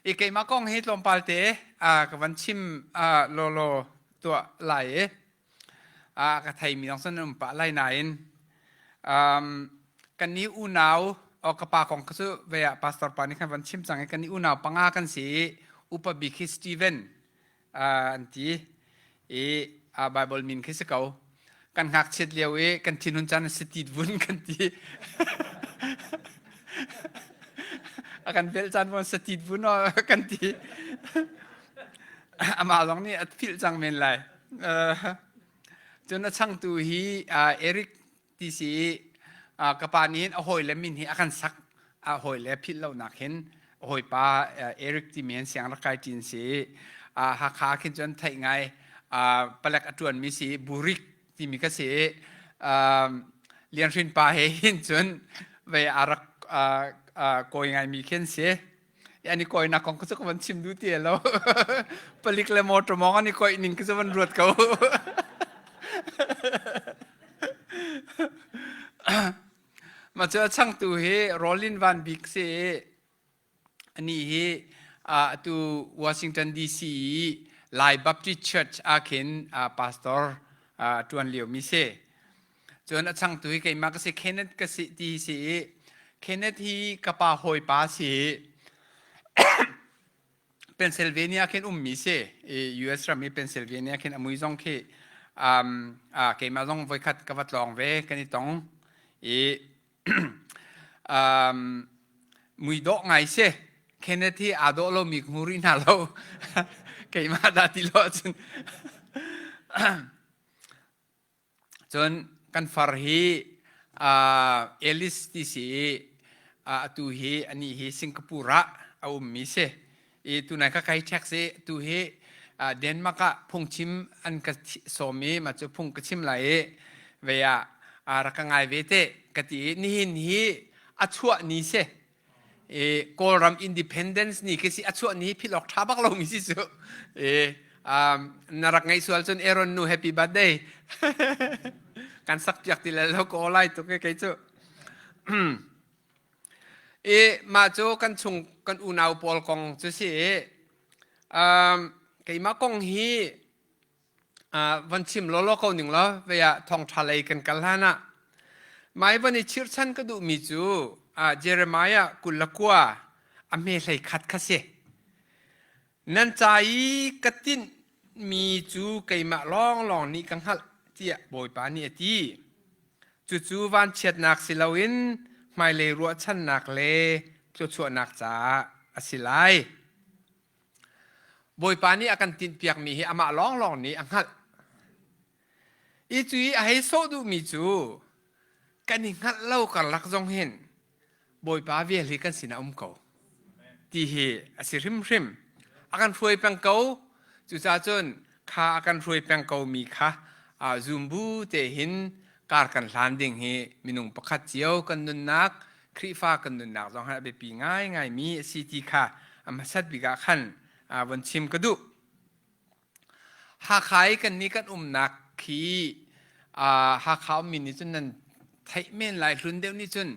I keimah kong hi tlawmpal te ka van chim lawlaw tuah lai i ka theimi zong cun um pah lai nain kan nih unau ka pa kong cu ve ah pastor pa nih khan van chim cang i kan nih unau panga kan si i upa bik hi Steven an ti i Bible min khi si ko. Kan ngakchiat lio i kan thinhun caan si tit vun kan ti. A kan velh caan von satit vun kan ti. Amah zong nih a philh cang men lai. Cun a changtu hi Eric ti si i ka pa nih hin a hawile min hi a kan sak. A hawile philh lonak hin a hawipa Eric timi hin siang rak kai ṭin si i Hakha khin cun theih ngai palek a ṭuanmi si Burik timi ka si i Lian Hrin pa he hin cun vei a rak kawi ngaimi khi an si. An i kawinak kong cu ka van chim duh ti lo. Palik le motor mong an i kawih ning cu van ruat ko. Mah cu a changtu hi Rolin Van Bik si i anih hi atu Washington DC i Lai Baptist Church ah khin pastor ṭuan liomi si. Cun a changtu hi keimah ka si Kenneth ka si ti si i Kenneth hi ka pa hawipa si Pennsylvania khin ummi si i US ram i Pennsylvania khin a mui zong khi um, uh, keimah zong voikhat ka va tlawng ve kan i tong i um, mui dawh ngai si Kenneth hi aa dawh lomi ka hmu rih hna lo keimah dah ti lo ahcun Cun kan far hi Alice ti si i atu hi anih hi Singapore ah a ummi si. I tunai ka kai check si tu hi Denmark ah phungchim an ka sawm i mah cu phung ka chim lai i ve ah rak ka ngai ve te ka ti i nihin hi a chuah ni si. I Kawlram independence ni khi si a chuah ni philh awk ṭha bak lomi si cu. I na rak ngaih sual cun Aaron nu happy birthday. Kan sak piak ti le lo ko lai tuk e kei cu. I mah cu kan chung kan unau pawl kong cu si i keimah kong hi van chim lawlaw ko ning law vei ah thawngṭha lei kan kal hlan ah mai van i chirchan ka duhmi cu Jeremiah 29 a hme hlei khat kha si. Nan ca i ka tinhmi cu keimah lawnglawng nih ka hngalh tiah Bawipa nih a ti. Cucu vanchiatnak si loin hmailei ruahchannak le thluachuahnak caah a si lai. Bawipa nih a kan tinhpiakmi hi amah lawnglawng nih a hngalh. I cu i a hei sawh duhmi cu kan i hngalh lo karlak zong hin Bawipa vel hi kan sinah um ko ti hi a si hrimhrim. A kan hruai peng ko. Cucaah cun kha a kan hruai peng ko mi kha zum bu te hin kar kan hlan ding hi minung pakhat cio kan nunnak Khrihfa kan nunnak zong hi a biapi ngaingaimi a si ti kha a hmasat bik ah khan von chim ka duh. Hakha i kannih kan umnak khi Hakha ummi nih cun nan theih men lai hlun deuh nih cun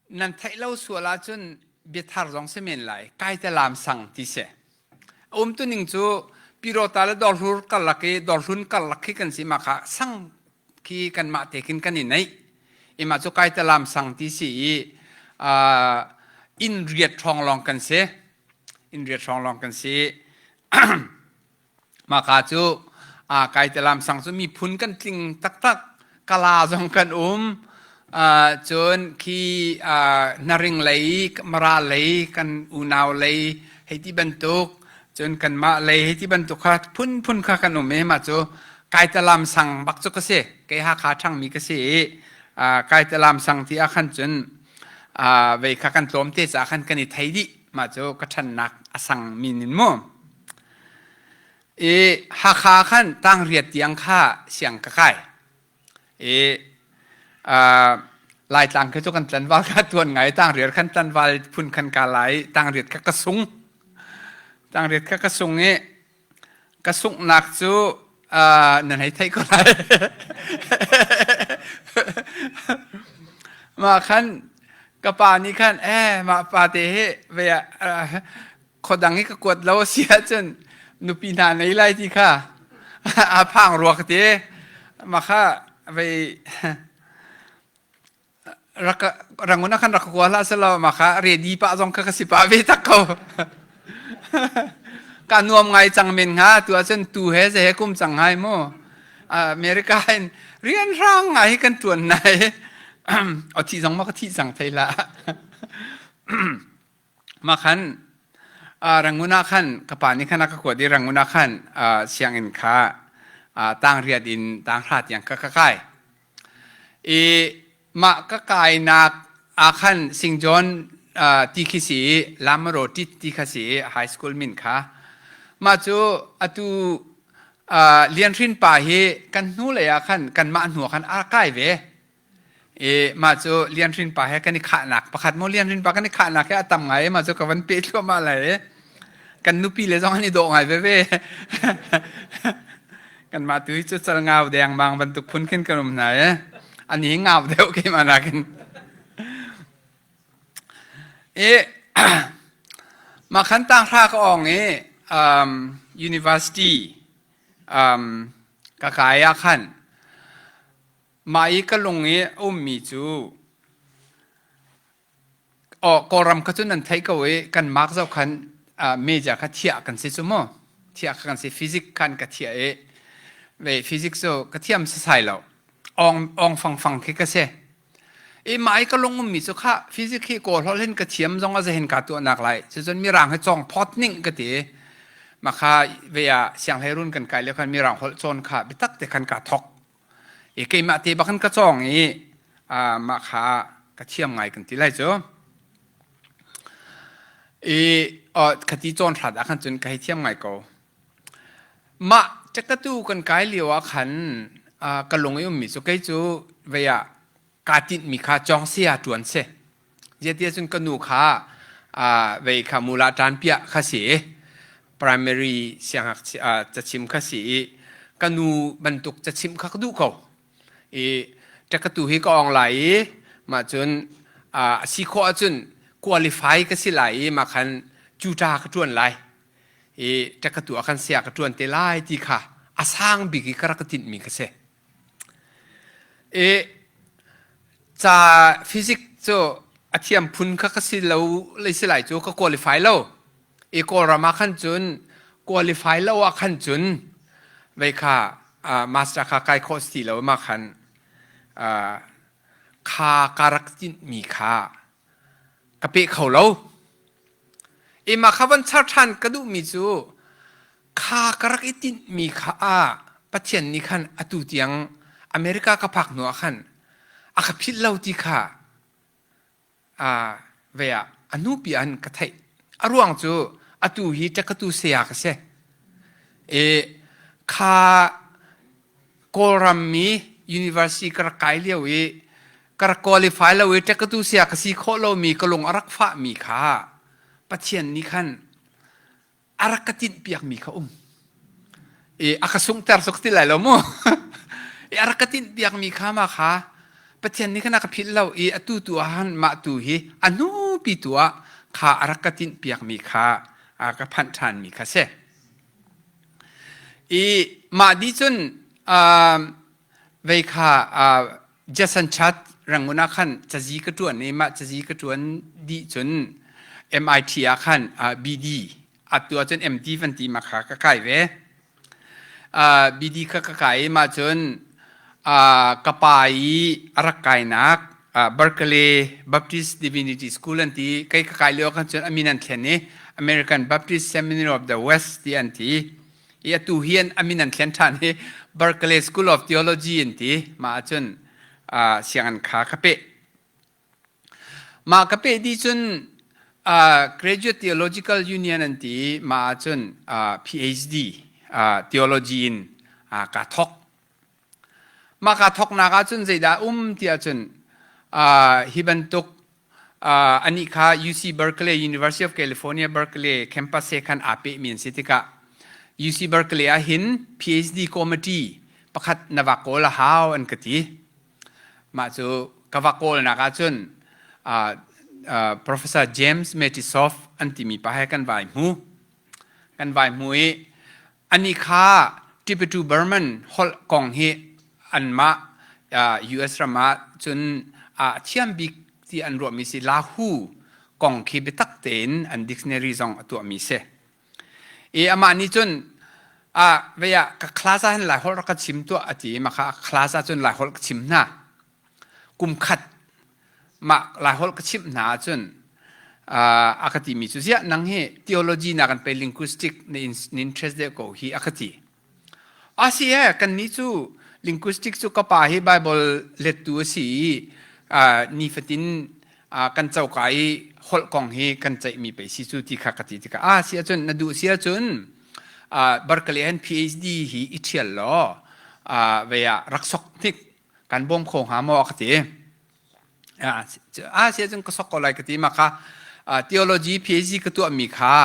nan theih lo sual ahcun biathar zong si men lai kaitalam sang ti si umtuning cu Pirota le Dawrhlur karlak i Dawrhlun karlak khi kan si ma kha sang khi kanmah te khin kan i neih i mah cu kaitalam sang ti si i inn riat hrawng lawng kan si inn riat hrawng lawng kan si Mahka cu Kaitalam sang cu miphun kan tling taktak. Kala zong kan um. Cun khi Hnaring lei, Mara lei, kan unau lei hei ti bantuk, cun kanmah lei hei ti bantuk kha phunphun kha kan um i mah cu Kaitalam sang bak cu ka si. Kei Hakha ṭhangmi ka si i Kaitalam sang ti ah khan cun vei kha kan tlawmte caah khan kan i thei dih. Mah cu ka ṭhannak a sang min in mu. I Hakha khan tangriat tiang kha siang ka kai. I uh, Laitlang khi cu kan tlanval kha tuan ngai tangriat khan tlanval phun khan ka lai tangriat kha ka sung. Tangriat kha ka sung i ka sunghnak cu uh, nan hei theih ko lai. Mah khan. Ka pa nih khan eh mah pa te hi ve ah khuadang i ka kuat lo a si ahcun nupi hna nei lai ti kha a phang rua ka ti. Mah kha vei rak rangun ah khan rak ka kua hlah selaw mah kha ready pah zong kha ka si pah ve tak ko. Ka nuam ngai cang men hnga tu ahcun tu he ze he kum cang hai mu. America in rian hrang ngai hi kan tuan nai. O thi zong ma ka thi cang thei la. Ma khan Rangoon ah khan ka pa nih khan a ka kuat i Rangoon ah khan sianginn kha tang riat in tang hra tiang ka ka kai. I mah ka kainak ah khan Sing John ti khi si i Lamaro ti ti kha si i high school min kha. Mah cu atu Lian Hrin pa hi kan hnu lei ah khan kanmah hnu ah khan a kai ve. I mah cu Lian Hrin pa he kan i khahnak pakhat maw Lian Hrin pa kan i khahnak hi a tam ngai i mah cu ka van peh thluahmah lai i kan nupi le zong an i dawh ngai veve. Kanmah tu hi cu cal ngau dengmang bantuk phun khin kan um hna i ani hi ngau deuh keimah nakin. I mah khan tanghra ka awng i um, university um, ka kai ah khan Mah i ka lung i a ummi cu aw Kawlram kha cu nan theih ko i kan mark zoh khan meja kha thiah kan si cu mu. Thiah kha kan si. Physics khan ka thiah i ve physics cu ka thiam sasai lo. Ong ong fangfang khi ka si. I mah i ka lung ummi cu kha physics hi kawl holh hin ka thiam zong a zehin ka tuahnak lai. Cucun mirang hi cawng phawt ning ka ti. Mah kha ve ah sianghleirun kan kai lio khan mirang holh cawn kha biatak te khan kaa thok. I keimah te bak in ka cawng i mah kha ka thiam ngai kan ti lai cu. I khati cawn hrat ah khan cun ka hei thiam ngai ko. Mah cakatu kan kai lio ah khan ka lung i ummi cu kei cu vei ah kaa tinhmi kha cawng saya ṭuan si. Zeitiah cun ka nu kha vei kha mula ṭan piah kha si i primary siangngakchia cachim kha si i ka nu bantuk cachimh kha ka duh ko. I ṭakatu hi ka ong lai i mah cun a si khawh ahcun qualify ka si lai i mah khan cuṭa ka ṭuan lai. I ṭakatu ah khan sia ka ṭuan te lai ti kha a sang bik i ka rak ka tinhmi ka si. I ca physics cu a thiam phun kha ka si lo lei si lai cu ka qualify lo. I Kawlram ah khan cun qualify lo ah khan cun vei kha master kha kai khawh si ti lo ma khan kha ka rak tinhmi kha ka pe kho lo. I mah kha von char ṭhan ka duhmi cu kha ka rak i tinhmi kha ah Pathian nih khan atu tiang America ka phak hnu ah khan a ka philh lo ti kha ve ah a hnupi ah ka theih. A ruang cu atu hi ṭekatu saya ka si. I kha Kawlram mi university ka rak kai lio i ka rak qualify lo i ṭekatu saya ka si khawh lomi ka lung a rak fahmi kha Pathian nih khan a rak ka tinhpiakmi kha um. I a ka sunghter cu ka ti lai lo mu. I a rak ka tinhpiakmi kha ma kha Pathian nih khan a ka philh lo i atu tu ah han mah tu hi a hnupi tu ah kha a rak ka tinhpiakmi kha a ka phanh ṭhanmi kha si. I mah dih cun vei kha Jason Chat Rangoon ah khan cazi ka ṭuan i mah cazi ka ṭuan dih cun MIT ah khan BD atu ahcun MD van ti ma kha ka kai ve. BD kha ka kai i mah cun ka pa i a rak kainak Berkeley Baptist Divinity School an ti kei ka kai lio khan cun a min an thlen i American Baptist Seminary of the West ti an ti. I atu hi an a min an thlen ṭhan i Berkeley School of Theology an ti. Mah ahcun sianginn kha ka peh. Mah ka peh dih cun Graduate Theological Union an ti i mah ahcun PhD theology in kaa thawk. Mah kaa thawknak ahcun zeidah a um ti ahcun hi bantuk anih kha UC Berkeley University of California Berkeley campus he khan aa pehmi an si tikah UC Berkeley ah hin PhD committee pakhat na va kawl a hau an ka ti. Mah cu ka va kawlnak ahcun. Professor James Matisoff an timi pa he kan vai hmu. Kan vai hmu i anih kha Tibetu Burman holh kong hi anmah US ram ah cun a thiam bik ti an ruahmi si Lahu kong khi biatak tein an dictionary zong a tuahmi si. I amah nih cun ah vei ah ka class ah hin Laiholh rak ka chim tuah a ti i mah kha class ah cun Laiholh ka chim hna. Kum khat mah Laiholh ka chimh hna ahcun a ka timi cu ziah nang hi theology na kan pe linguistic na interest deuh ko hi a ka ti. A si e kannih cu linguistic cu ka pa hi Bible lettu a si i nifatin kan coka i holh kong hi kan ceihmi pei si cu ti kha ka ti tikah a si ahcun na duh si ahcun Berkeley han PhD hi i ṭhial law vei ah rak sok hnik kan bawm kho hnga maw a ka ti. A si ahcun ka sok ko lai ka ti mah kha theology PhD ka tuahmi kha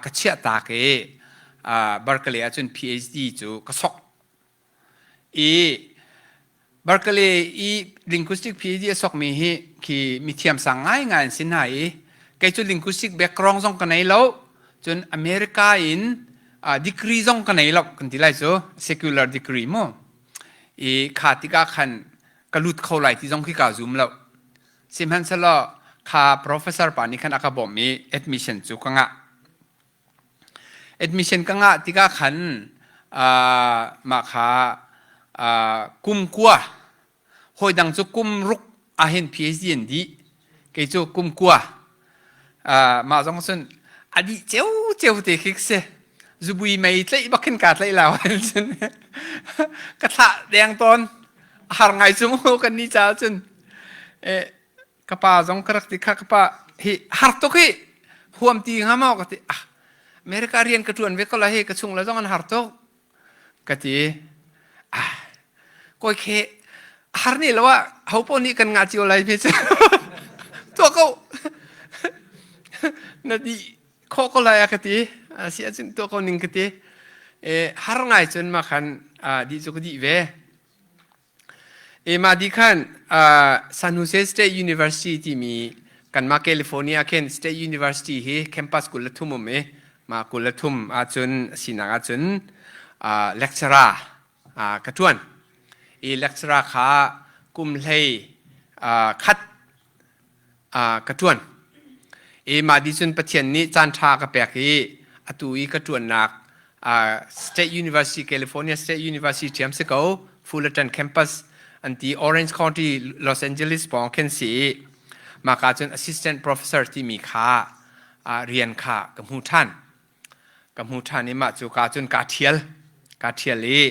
ka chiah tak i Berkeley ahcun PhD cu ka sok i Berkeley i linguistic PhD a sokmi hi khi mithiam sang ngaingai an si hna i kei cu linguistic background zong ka nei lo cun America in degree zong ka nei lo kan ti lai cu secular degree mu i kha tikah khan ka lut kho lai ti zong khi kaa zum lo. Sihmanhsehlaw kha professor pa nih khan a ka bawmh i admission cu ka ngah. Admission ka ngah tikah khan uh, mah kha uh, kum kua hawi dang cu kum ruk ahhin PhD an dih kei cu kum kua uh, mah zong cun a dih ceu ceu te khi si zubui mei tlaih bak khin kaa tlaih lau cun ka thlah deng tawn har ngai cu mu kan ni caah cun eh ka pa zong ka rak ti kha ka pa hi har tuk hi huam ti hnga maw ka ti ah America rian ka ṭuan ve ko la hi ka chung le zong an har tuk ka ti ah koi khe har ni lo ah ho po nih kan ngah cio lai mi cu tuah ko na di khawh ko lai a ka ti si ahcun tuah ko ning ka ti e har ngai cun ma khan di cu ka dih ve e ma di khan San Jose State University timi kanmah California khin State University hi campus 23 um i ma 23 ahcun sinak ahcun lecturer ka ṭuan i lecturer kha kum hlei khat ka ṭuan. I mah dih cun Pathian nih caanṭha ka pek i atu i ka ṭuannak State University, California State University ṭhiam si ko, Fullerton campus an ti Orange County, Los Angeles pawng khin si i mah ka cun assistant professor timi kha rian kha ka hmu ṭhan. Ka hmu ṭhan i mah cu ka cun kaa ṭhial. Kaa ṭhial i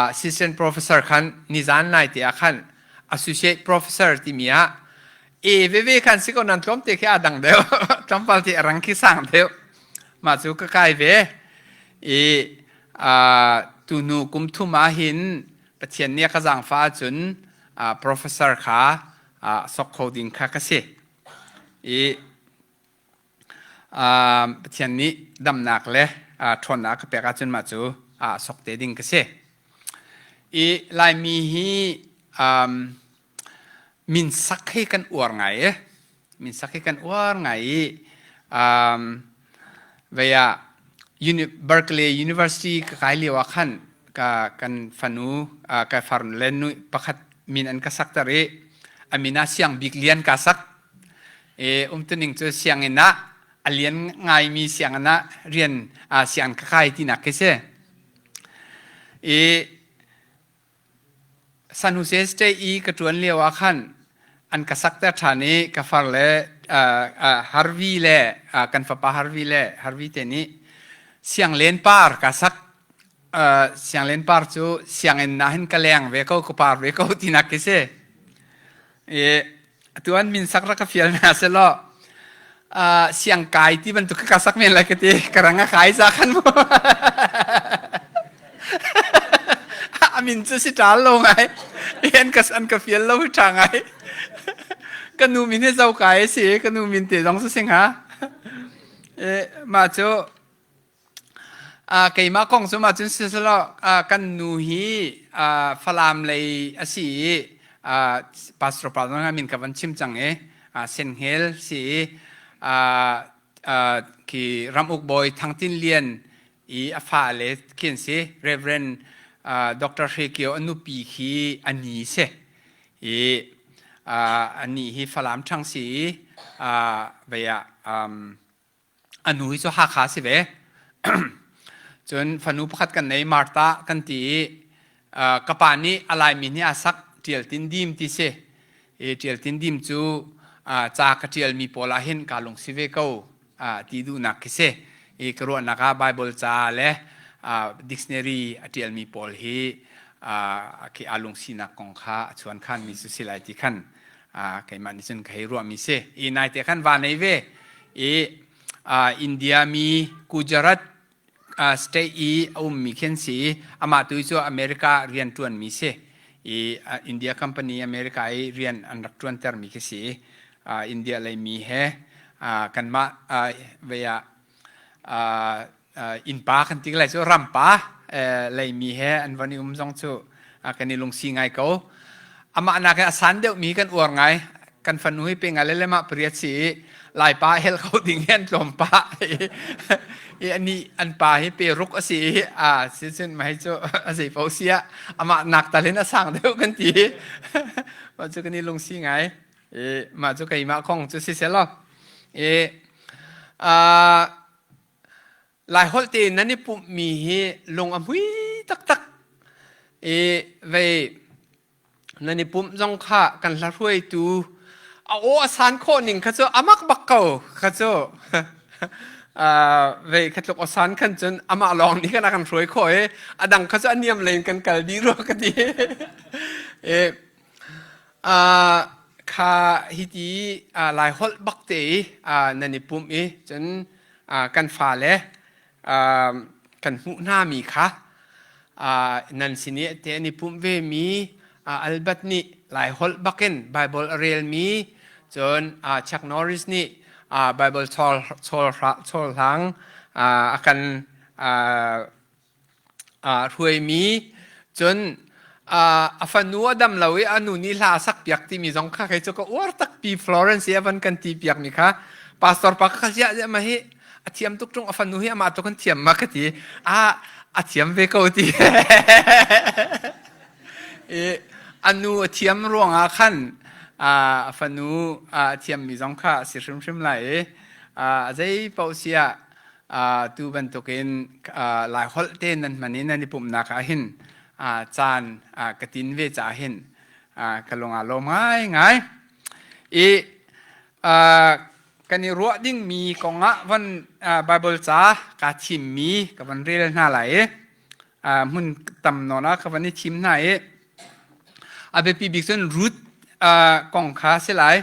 assistant professor khan nizan nai te ah khan associate professor timi ah e veve khan si ko nan tlawmte khi aa dang deuh tlawmpal te a rang khi sang deuh mah cu ka kai ve i tunu kum thum ah hin Pathian nih a ka zaangfah ahcun professor kha sok kho ding kha ka si i Pathian nih damnak le ṭhawnnak a ka pek ahcun mah cu aa sok te ding ka si. I Laimi hi min sak hi kan uar ngai i min sak hi kan uar ngai i vei ah Berkeley University ka kai lio ah khan ka kan fanu ka farnu le nu pakhat min an ka sakter i a min ah Siang Bik Lian ka sak. E umtuning cu sianginn ah a lian ngaimi sianginn ah rian sianginn ka kai tinak khi si. I San Jose State i ka ṭuan lio ah khan an ka sakter ṭhan i ka far le Harvey le kan fapa Harvey le Harvey te nih sianglen par ka sak. Sianglen par cu sianginn ah hin ka leng ve ko, ka par ve ko tinak khi si. I atu an min sak rak ka fial hna selaw siang kai ti bantuk ka sak men lai ka ti ka rang a kai za khan mu a min cu si ṭal lo ngai an ka an ka fial lo ṭha ngai ka nu min hi zo kai si ka nu min te zong si sing ha mah cu Keimah kong cu mah cun siselaw kan nu hi Falam lei a si i Pastor pa zong min ka van chim cang i. Senhngel si i khi ramuk bawi Thang Tin Lian i a fale khi an si. Reverend Dr. Hre Kio a nupi khi a ni si. I anih hi Falam ṭhang si i vei ah a nu hi cu Hakha si ve. Cun fanu pakhat kan nei Martha kan ti i ka pa nih a Laimi nih a sak Ṭial Tin Dim ti si. I Ṭial Tin Dim cu ca ka ṭialmi pawl ah hin kaa lungsi ve ko ti duhnak khi si. I ka ruahnak ah Bible ca le dictionary a ṭialmi pawl hi khi aa lungsinak kong kha a chuankhanmi cu si lai ti khan keimah nih cun ka hei ruahmi si. I naite khan va nei ve i India mi Gujarat state i a ummi khin si i amah tu cu America rian ṭuanmi si i India company America i rian an rak ṭuantermi khi si i India leimi he kanmah vei ah innpa kan ti lai cu rampa leimi he an van i um zong cu kan i lungsi ngai ko. Amah nak a san deuhmi kan uar ngai. Kan fanu hi pe ngai le lemah pariat si i Laipa hel kho ding hi an tlawm pah i ani an pa hi pe ruk a si i a si cun mai cu a zei paoh si ah amah nak tal in a sang deuh kan ti. Mah cu kan i lungsi ngai. I mah cu keimah kong cu si selaw. I Laiholh tein nan i pumhmi hi lung a hmui taktak i vei nan i pumh zong kha kan hla hruaitu a aw a san khawh ning kha cu amak bak ko kha cu vei kha tluk aw san khan cun amah lawng nih khan a kan hruai khawh i a dang kha cu a niam lei in kan kal dih rua ka ti. I kha hiti Laiholh bak te i nan i pumh i cun kan fale kan hmuh hnami kha nan sin i te an i pumh vemi Albert nih Laiholh bakin Bible a relmi cun Chuck Norris nih Bible chawl hlang a kan hruaimi cun a fanu a dam lo i a nu nih hla a sak piak timi zong kha kei cu ka uar takpi Florence i a van kan ti piakmi kha pastor pa kha ziah ziah ma hi a thiam tuk ṭung a fanu hi amah tuk an thiam ma ka ti a a thiam ve ko ti i a nu a thiam ruangah khan a fanu a thiammi zong kha a si hrimhrim lai i a zei paoh si ah tu bantukin Laiholh te nan hman i nan i pumhnak ah hin caan ka tin ve caah hin ka lung aa lawm ngaingai. I kan i ruah dingmi kongah von Bible ca kaa thimmi ka von rel hna lai i hmun tam nawn ah ka von i thim hna i a biapi bik cun Ruth kong kha si lai.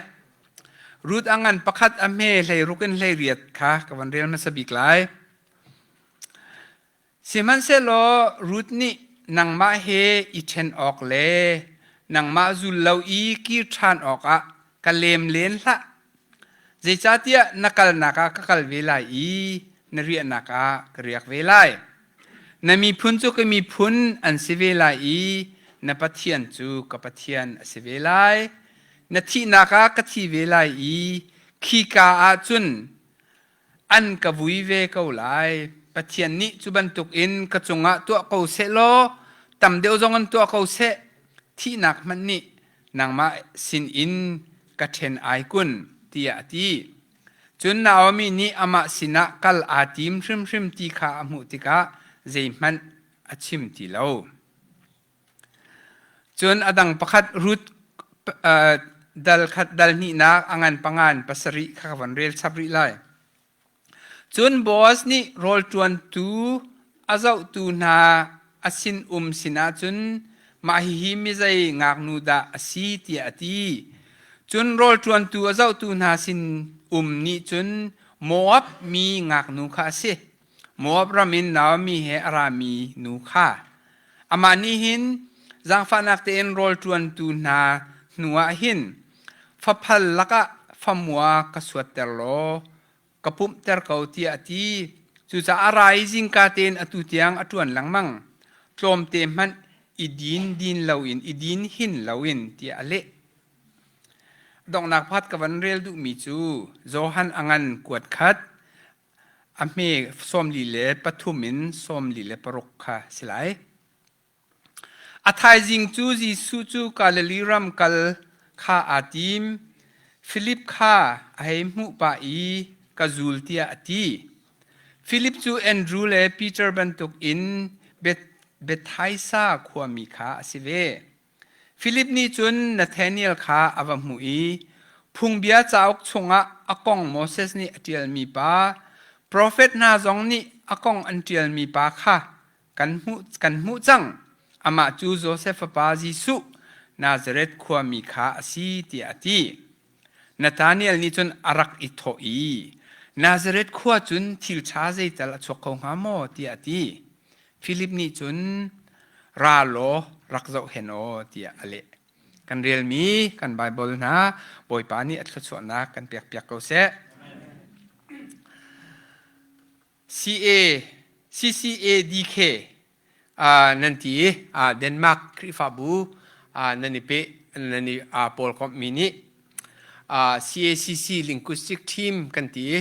Ruth a ngan pakhat a hme 16 in 18 kha ka van rel hmasa bik lai. Sihmanhsehlaw Ruth nih nangmah he i ṭhen awk le nangmah zul lo i kir ṭhan awkah ka lem len hlah. Zeicahtiah na kalnak ah ka kal ve lai i na riahnak ah ka riak ve lai. Na miphun cu ka miphun an si ve lai i na Pathian cu ka Pathian a si ve lai. Na thihnak ah ka thi ve lai i khika ah cun an ka vui ve ko lai. Pathian nih cu bantukin ka cungah tuah ko seh law tam deuh zong in tuah ko seh. Thihnak hmanh nih nangmah sinin ka ṭhen ai kun, tiah a ti. Cun Naomi nih amah sinah kal aa tim hrimhrim ti kha a hmuh tikah zeihmanh a chim ti lo. Cun a dang pakhat Ruth dal khat dal hnihnak a ngan pangan pasarih kha ka von rel chap rih lai. Cun Boaz nih rawl ṭuantu a zohtu hna a sinum sinah cun mah hihi mizei ngaknu dah a si tiah a ti. Cun rawl ṭuantu a zohtu hna sinum nih cun Moab mi ngaknu kha a si. Moab ram in Naomi he a rami nu kha. Amah nih hin zaangfahnak tein rawl ṭuantu hna hnuah hin faphal lakah famua ka suatter law ka pumhter ko tiah a ti. Cucaah ra i zingka tein atu tiang a ṭuan lengmang. Tlawmte hmanh i din din loin i din hin loin tiah a leh. Donghnak pakhat ka van rel duhmi cu Johan a ngan kuat khat a hme 43 in 46 kha si lai. A thaizing cu Jesuh cu Galilee ram kal kha aa tim. Filip kha a hei hmuh pah i ka zul tiah a ti. Filip cu Andru le Peter bantuk in Bethsaida khuami kha a si ve. Filip nih cun Nathanael kha a va hmuh i Phungbia cauk chungah a kong Moses nih a ṭialmi pa, profet hna zong nih a kong an ṭialmi pa kha kan hmuh, kan hmuh cang. Amah cu Josef fapa Jesuh, Nazareth khuami kha a si, tiah a ti. Nathanael nih cun a rak i thawh i, Nazareth khua cun thil ṭha zeital a chuak kho hnga maw? tiah a ti. Filip nih cun, Ra law rak zoh hen aw, tiah a leh. Kan relmi kan Baibal hna Bawipa nih a thluachuahnak kan pekpiak ko seh. CA, CCADK nan ti i Denmark Khrihfabu nan i peh nan i pawl komhmi nih CACC Linguistic Team kan ti i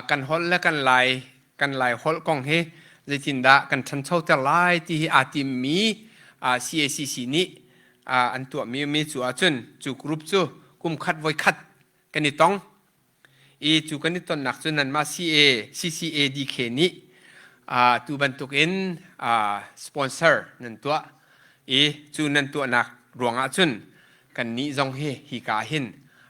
kan holh le kan lai kan lai holh kong hi zeitindah kan ṭhanchoter lai ti hi aa timmi CACC nih an tuahmi mi cu ahcun cu group cu kum khat voi khat kan i tong I cu kan i tonnak cu nanmah CA, CCADK nih tu bantuk in sponsor nan tuah i cu nan tuahnak ruangah cun kannih zong hi hika hin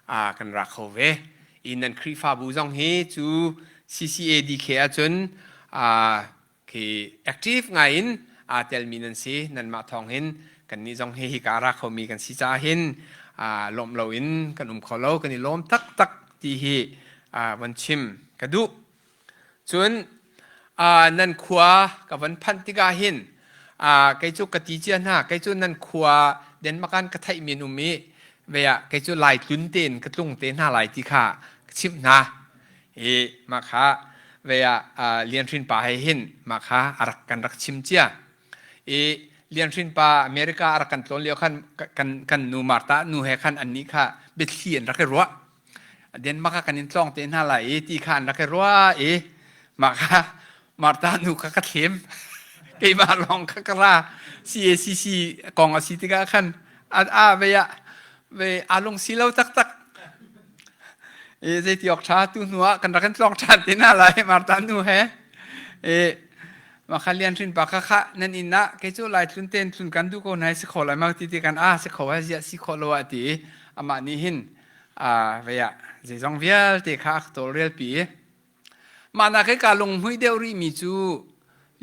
kan ra kho ve. I nan Khrihfabu zong hi cu CCADK ahcun khi active ngai in aa telmi nan si. Nanmah thawng hin kannih zong hi hika ra khomi kan si caah hin lawmh loin kan um kho lo, kan i lawm taktak ti hi van chim ka duh. Cun nan khua ka van phanh tikah hin kei cu ka ti cia hna, kei cu nan khua Denmark an ka theihmi an um i ve ah kei cu Lai tlun tein ka tlung te hna lai ti kha ka chimh hna. I mah kha ve ah Lian Hrin pa he hin mah kha a rak kan rak chim cia. I Lian Hrin pa America a rak kan tlawn lio khan kan kan nu Martha nu he khan annih kha biathli an rak i ruah. Denmark ah kan in tlawng te hna lai i ti kha an rak i ruah i mah kha Martha nu kha ka thlem. Keimah lawng kha ka ra. CACC kong a si tikah khan a a ve ah ve aa lung si lo taktak. I zeiti awk ṭha tu hnu ah kan rak in tlawng ṭhan te hna lai Martha nu he. I mah Lian Hrin pa kha kha nan inn ah kei cu lai tlun ten tlun kan duh ko hna si kho lai ma ti ti kan a si kho ai ziah si kho lo ah ti amah nih hin a ve ah zeizong vialte kha a tawlrel pi. Mah nak i ka lunghmuih deuh rihmi cu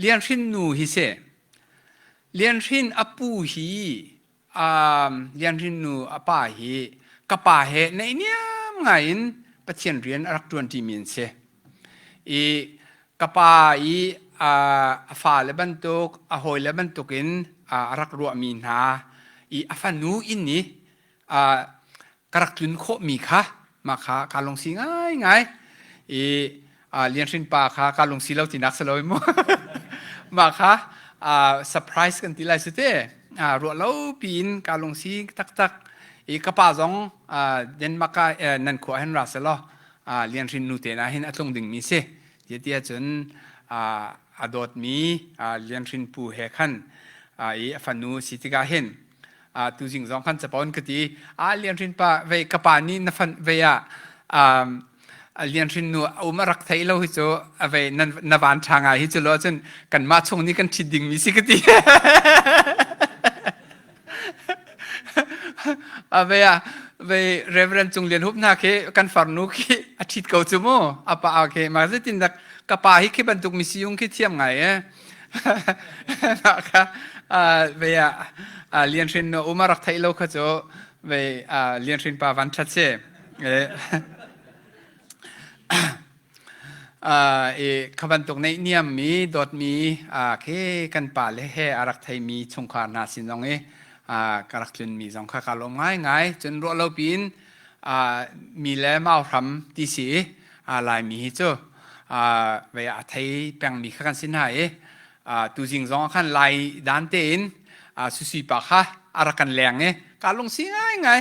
Lian Hrin nu hi si. Lian Hrin a pu hi Lian Hrin nu a pa hi ka pa he naihniam ngai in Pathian rian a rak ṭuanṭimi an si. I ka pa i a fale bantuk, a hawile bantuk in a rak ruahmi hna i a fanu inn i ka rak tlun khawhmi kha mah kha kaa lungsi ngaingai i Lian Hrin pa kha kaa lungsi lo tinak si lo mu. Mah kha surprise kan ti lai si te. Ruah lo piin kaa lungsi taktak i ka pa zong Denmark ah nan khua hin ra selaw Lian Hrin nu te na hin a tlung dingmi si. Ti tiah cun a dawtmi Lian Hrin pu he khan i a fanu si tikah hin tuzing zong khan capo an ka ti. A Lian Hrin pa vei ka pa nih na fan vei ah Lian Hrin nu um a rak thei lo hi cu a vei na van ṭha ngai hi cu lo cun kanmah chung nih kan ṭhit dingmi si ka ti. A vei ah vei Reverend Cung Lian Hup hna khi kan farnu khi a ṭhit ko cu mu. A pa khi ma zeitin dak ka pa hi khi bantuk mi siyung khi thiam ngai e. Mah kha vei ah Lian Hrin nu um a rak theih lo kha cu vei Lian Hrin pa van ṭhat si. I kha bantuk neihniammi dawtmi khi kan pale he a rak theimi chungkhar hna sin zong i ka rak tlunmi zong kha kaa lawm ngaingai. Cun ruah lo piin mi le mau hram ti si i Laimi hi cu vei a thei pengmi kha kan si hna i tuzing zong ah khan Lai dan tein Susi pa kha a rak kan leng i kaa lungsi ngaingai.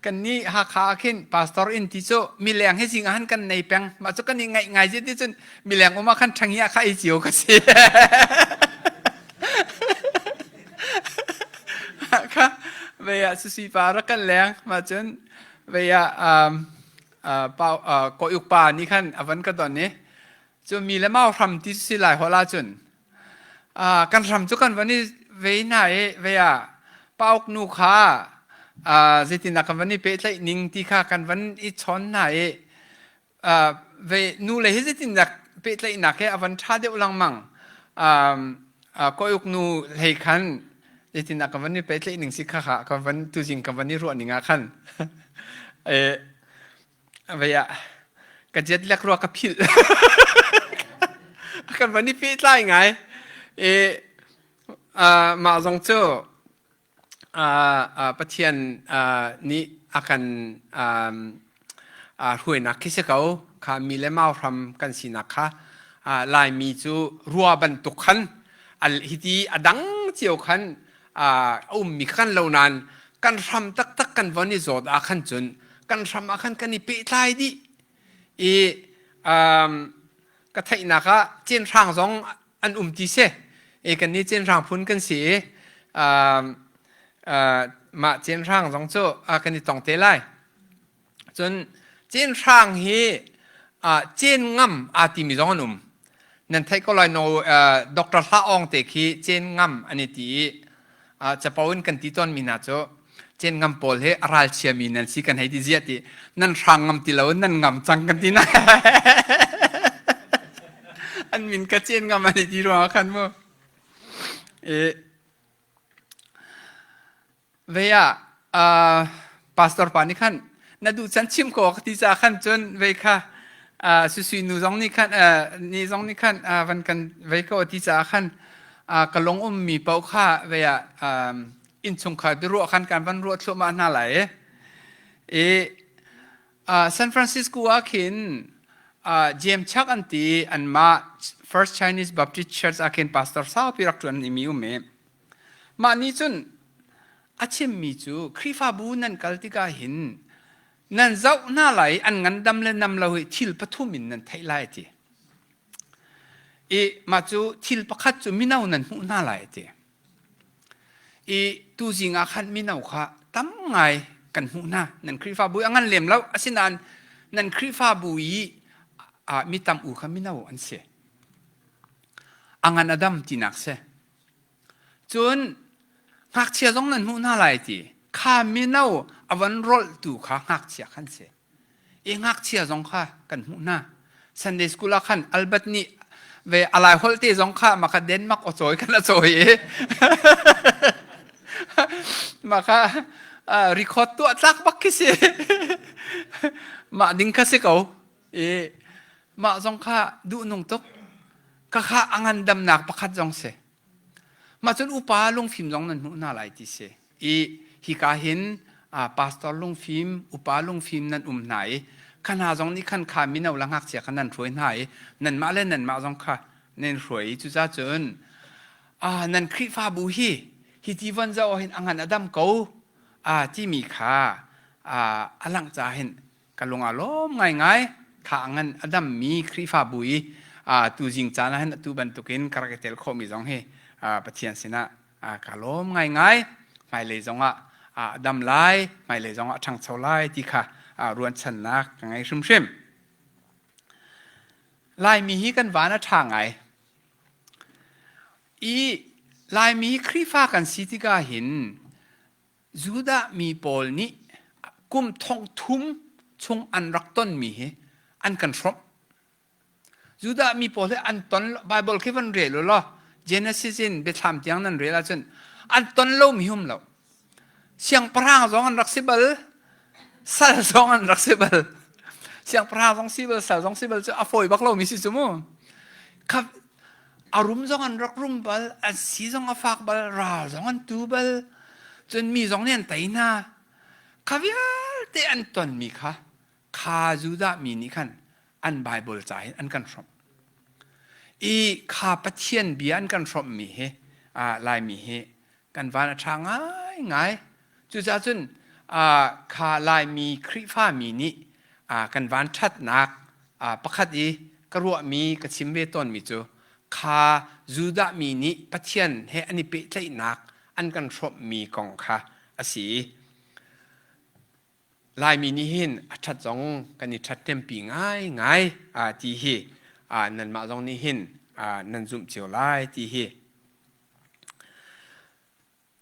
Kan nih Hakha ah khin pastor inn ti cu mileng hi zing ah han kan nei peng. Mah cu kan i ngaih ngai ti cun mileng um ah khan ṭhang hi ah kha ei cio ka si. Kha vei ah susi pa rak kan leng. Mah cun vei ah um, uh, pa, uh, kawh pa nih khan a van ka don i cu mi le mau hram ti si lai hol ahcun kan hram cu kan van i vei hna i vei ah pauk nu kha zeitindah kan van i pehtlaih ning ti kha kan van i chawn hna i ve nu le hi zeitindah pehtlaihnak he a van ṭha deuh lengmang. Kawiuk nu hlei khan zeitindah kan van i pehtlaih ning si kha kha kan van tuzing kan van i ruah ning ah khan Vei ah ka jet lek rua ka philh. Kan van i pehtlai ngai. I uh, mah zong cu uh, uh, Pathian uh, nih a kan um, uh, hruainak khi si ko. Kha mi le mau hram kan sinak kha uh, Laimi cu rua bantuk khan al hiti a dang cio khan a ummi kha kan lo nain kan hram taktak kan von i zawt ah khan cun kan hram ah khan kan i pehtlai dih i um, ka theihnak ah cenhrang zong an um ti si e kan nih cenhrang phun kan si i um, uh, mah cenhrang zong cu uh, kan i tong te lai Cun cenhrang hi uh, cen ngam aa timi zong an um. Nan theih ko lai no uh, Dr. Hla Awng te khi cen ngam an i ti i uh, capo in kan ti tawn mi hna cu cen ngam pawl hi a ralchia mi nan si kan hei ti ziah ti nan hrang ngam ti lo nan ngam cang kan ti na an min ka cen ngam an i ti ruangah khan mu e Vei ah uh, pastor pa nih khan na duh can chim ko ka ti caah khan cun vei kha uh, susui nu zong nih khan uh, ni zong nih khan uh, van kan vei ko ti caah khan uh, ka lung ummi paoh kha vei ah um, innchungkhar biaruah khan kan van ruah thluahmah hna lai i i uh, San Francisco ah khin uh, James Chuck an ti anmah First Chinese Baptist Church ah khin pastor saupi rak ṭuan mi um i Mah nih cun a chimmi cu Khrihfabu nan kal tikah hin nan zoh hna lai i an ngandam le nam lo hi thil pathum in nan theih lai a ti. I mah cu thil pakhat cu mino nan hmuh hna lai a ti. I tuzing ah khan mino kha tam ngai kan hmuh hna. Nan Khrihfabu a ngan lem lo. Asinain nan Khrihfabu i mi tam u kha mino an si. A ngan a dam tinak si. Cun ngakchia zong nan hmuh hna lai ti kha mino a van rolhtu kha ngakchia khan si. I ngakchia zong kha kan hmuh hna. Sunday school ah khan Albert nih ve alai holh te zong kha maka Denmark aw cawi kan a cawi i maka record tuah tlak bak khi si. Mah ding kha si ko. I mah zong kha duhnung tuk. Ka kha a ngandamnak pakhat zong si. Mah cun upa lungfim zong nan hmuh hna lai ti si. I hika hin pastor lungfim, upa lungfim nan um hna i kha hna zong nih khan kha mino le ngakchia kha nan hruai hna i nanmah le nanmah zong kha nan hruai i cucaah cun nan Khrihfabu hi hi ti von zoh hin a ngan a dam ko timi kha a langh caah hin ka lung aa lawm ngaingai. Kha a ngan a dammi Khrihfabu i tuzing caan ah hin atu bantukin ka rak i tel khawhmi zong hi Pathian sinah ka lawm ngaingai. Hmailei zongah a dam lai, hmailei zongah a ṭhangcho lai ti kha ruanchannak ka ngei hrimhrim. Laimi hi kan van a ṭha ngai. I Laimi Khrihfa kan si tikah hin Judah mi pawl nih kum thong thum chung an rak tonmi hi an kan hrawmh. Judah mi pawl hi an ton Bible khi van rel u law Genesis in Biathlam tiang nan rel ahcun an ton lomi um lo. Siangpahrang zong an rak si bal, sal zong an rak si bal. Siangpahrang zong si bal, sal zong si bal cu a fawi bak lomi si cu mu. Kha A rum zong an rak rum bal, an si zong a fak bal, ral zong an tu bal, cun mi zong nih an tei hna. Kha vialte an tonmi kha, kha Judah mi nih khan an Baibal ca hin an kan hrawmh. I kha Pathian bia an kan hrawmhmi hi, Laimi hi kan van a ṭha ngaingai. Cucaah cun. Kha Laimi Khrihfami nih kan vanṭhatnak pakhat i ka ruahmi ka chim ve tawnmi cu kha Judah mi nih Pathian he an i pehtlaihnak an kan hrawmhmi kong kha a si i Laimi nih hin a ṭhat zong kan i ṭhathnempi ngaingai ti hi nanmah zong nih hin nan zumh cio lai ti hi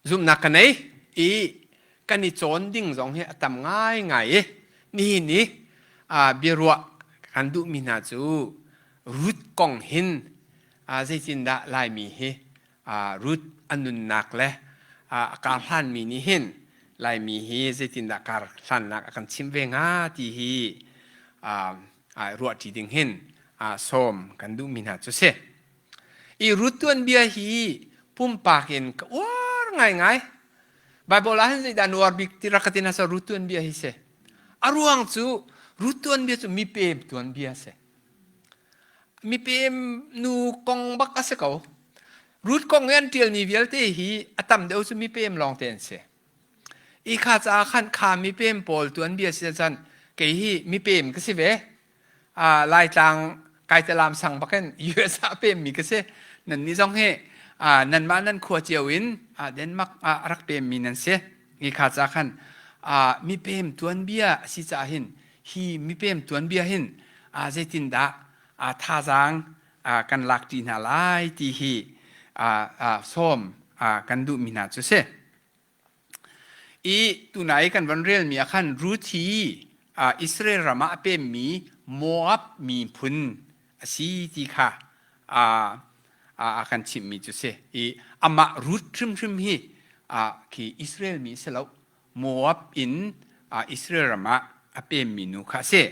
Zumhnak ka nei i kan i cawn ding zong hi a tam ngaingai i nihin i biaruah kan duhmi hna cu Ruth kong hin zeitindah Laimi hi Ruth a nunnak le a kar hlanmi nih hin Laimi hi zeitindah kar hlannak a kan chimh ve hnga ti hi ruahṭi ding hin sawm kan duhmi hna cu si. I Ruth tuanbia hi pumpak in ka uar ngaingai. Bible ah hin zeidah na uar bik ti rak ka ti hna Ruth tuanbia hi si. A ruang cu Ruth tuanbia cu mipem tuanbia si. Mipem nu kong bak a si ko. Ruth kong i an ṭialmi vialte hi a tam deuh cu mipem lawngte an si. I kha caah khan kha mipem pawl tuanbia si cun kei hi mipem ka si ve. Laitlang Kaitalam sang bakin US ah pemmi ka si. Nan nih zong hi nanmah nan khua cio in Denmark ah rak pemmi nan si. Hi kha ca khan mipem tuanbia a si caah hin hi mipem tuanbia hin zeitindah thazaang kan lak ṭi hna lai ti hi sawm kan duhmi hna cu si. I tunai kan von relmi ah khan Ruth hi Israel ram ah a pemmi Moab miphun a si ti kha a kan chimhmi cu si. I amah Ruth hrimhrim hi khi Israel mi si lo Moab in Israel ram ah a pemmi nu kha a si.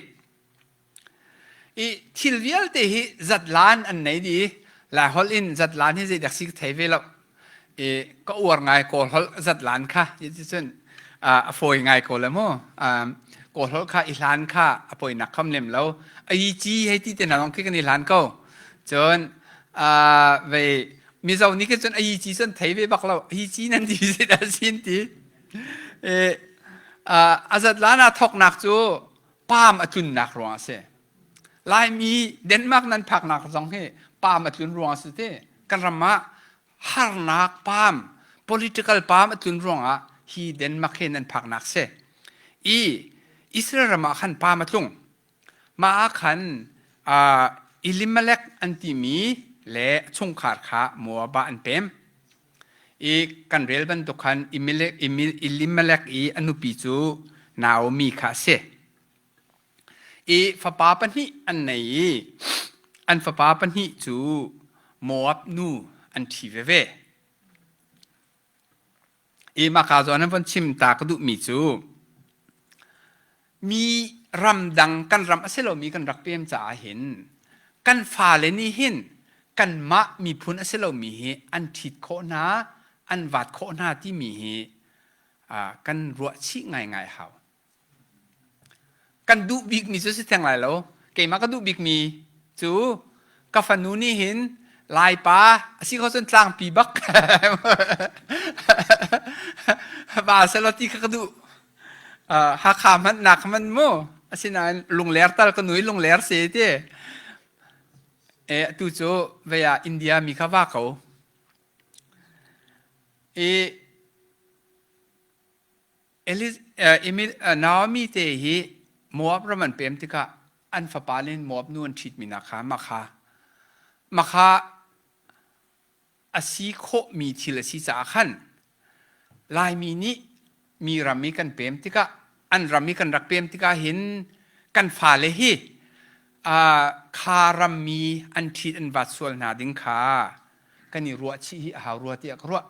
I thil vialte hi zatlan an nei dih. Laiholh in zatlan hi zeidak si ka thei ve lo. I ka uar ngai Kawl holh zatlan kha. Cun a fawi ngai ko le mu. Kawl holh kha i hlan kha a poinak kham lem lo. Ai ci hei ti te hna zong khi kan i hlan ko. Cun vei Mizo nih khin cun ai ci cun thei ve bak lo. Ai ci nan ti zeidah sin ti. A zatlan ah thoknak cu paam a tlunnak ruang a si. Laimi Denmark nan phaknak zong hi paam a tlun ruang a si te. Kan ram ah harnak paam, political paam a tlun ruangah hi Denmark hi nan phaknak si. I Israel ram ah khan paam a tlung. Mah ah khan uh, Elimelech an timi le chungkhar kha Moab ah an pem. I kan rel bantuk khan Elimelech i a nupi cu Naomi kha a si. I fapa pahnih an nei i an fapa pahnih cu Moab nu an ṭhi veve. I mahka zawn an von chim ta ka duhmi cu mi ramdang kan ram a si lomi kan rak pem caah hin kan fale nih hin kanmah miphun a si lomi hi an ṭhit khawh hna an vat khawh hna timi hi kan ruah chih ngaingai hau. Kan duh bikmi cu si theng lai lo. Keimah ka duh bikmi cu ka fanu nih hin Laipa a si kho cun tlangpi bak va selaw ti kha ka duh. Hakha hmanh nak hmanh mu asinain lungler tal ka nui lungler si ti. E atu cu vei ah India mi kha va ko. I Naomi te hi Moab ram an pem tikah an fapa nih Moab nu an ṭhitmi hna kha mah kha mah kha a si khawhmi thil a si caah khan Laimi nih mi ram i kan pem tikah an ram i kan rak pem tikah hin kan fale hi kha rammi an ṭhit an vat sual hna ding kha kan i ruahchih hi a hau rua tiah ka ruah.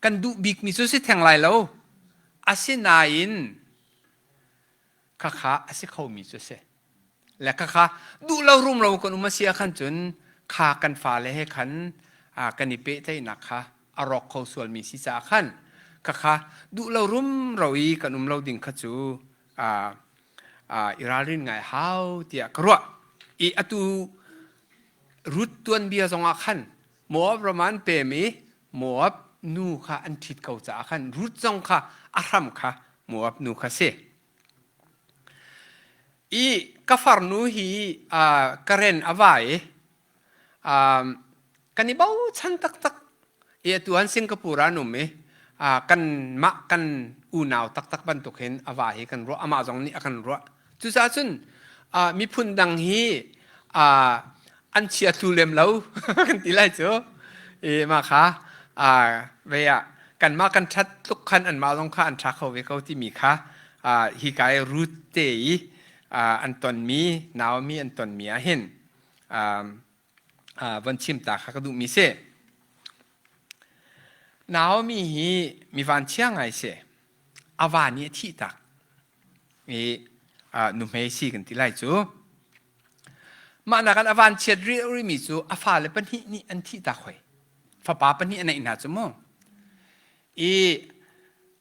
Kan duh bikmi cu si theng lai lo. Asinain khakha a si khomi cu a si. Le khakha duh lo rumro kan um a si ah khan cun kha kan fale he khan kan i pehtlaihnak kha a rawk kho sualmi si caah khan khakha duh lo rumro i kan um lo ding kha cu i ralrin ngai hau tiah ka ruah. I atu Ruth tuanbia zongah khan Moab ram ah an pem i Moab nu kha an ṭhit ko caah khan Ruth zong kha a hram kha Moab nu kha si. I ka farnu hi Karen a va i kan i bochan taktak i atu han Singapore ah an um i kanmah kan unau taktak bantuk hin a va hi kan ruah amah zong nih a kan ruah cucaah cun miphun dang hi an chia thlu lem lo kan ti lai cu i mah kha ve ah kanmah kan ṭhat tluk khan anmah zong kha an ṭha kho ve ko timi kha hi ka i Ruth te i an tonmi Naomi an tonmi ah hin von chim ta kha ka duhmi si. Naomi hi mi vanchia ngai si. A va nih a thih tak. I nuhmei si kan ti lai cu. Mah nakin a vanchiat rih rihmi cu a fale pahnih nih an thih tak hoi. Fapa pahnih a neih hna cu mu. I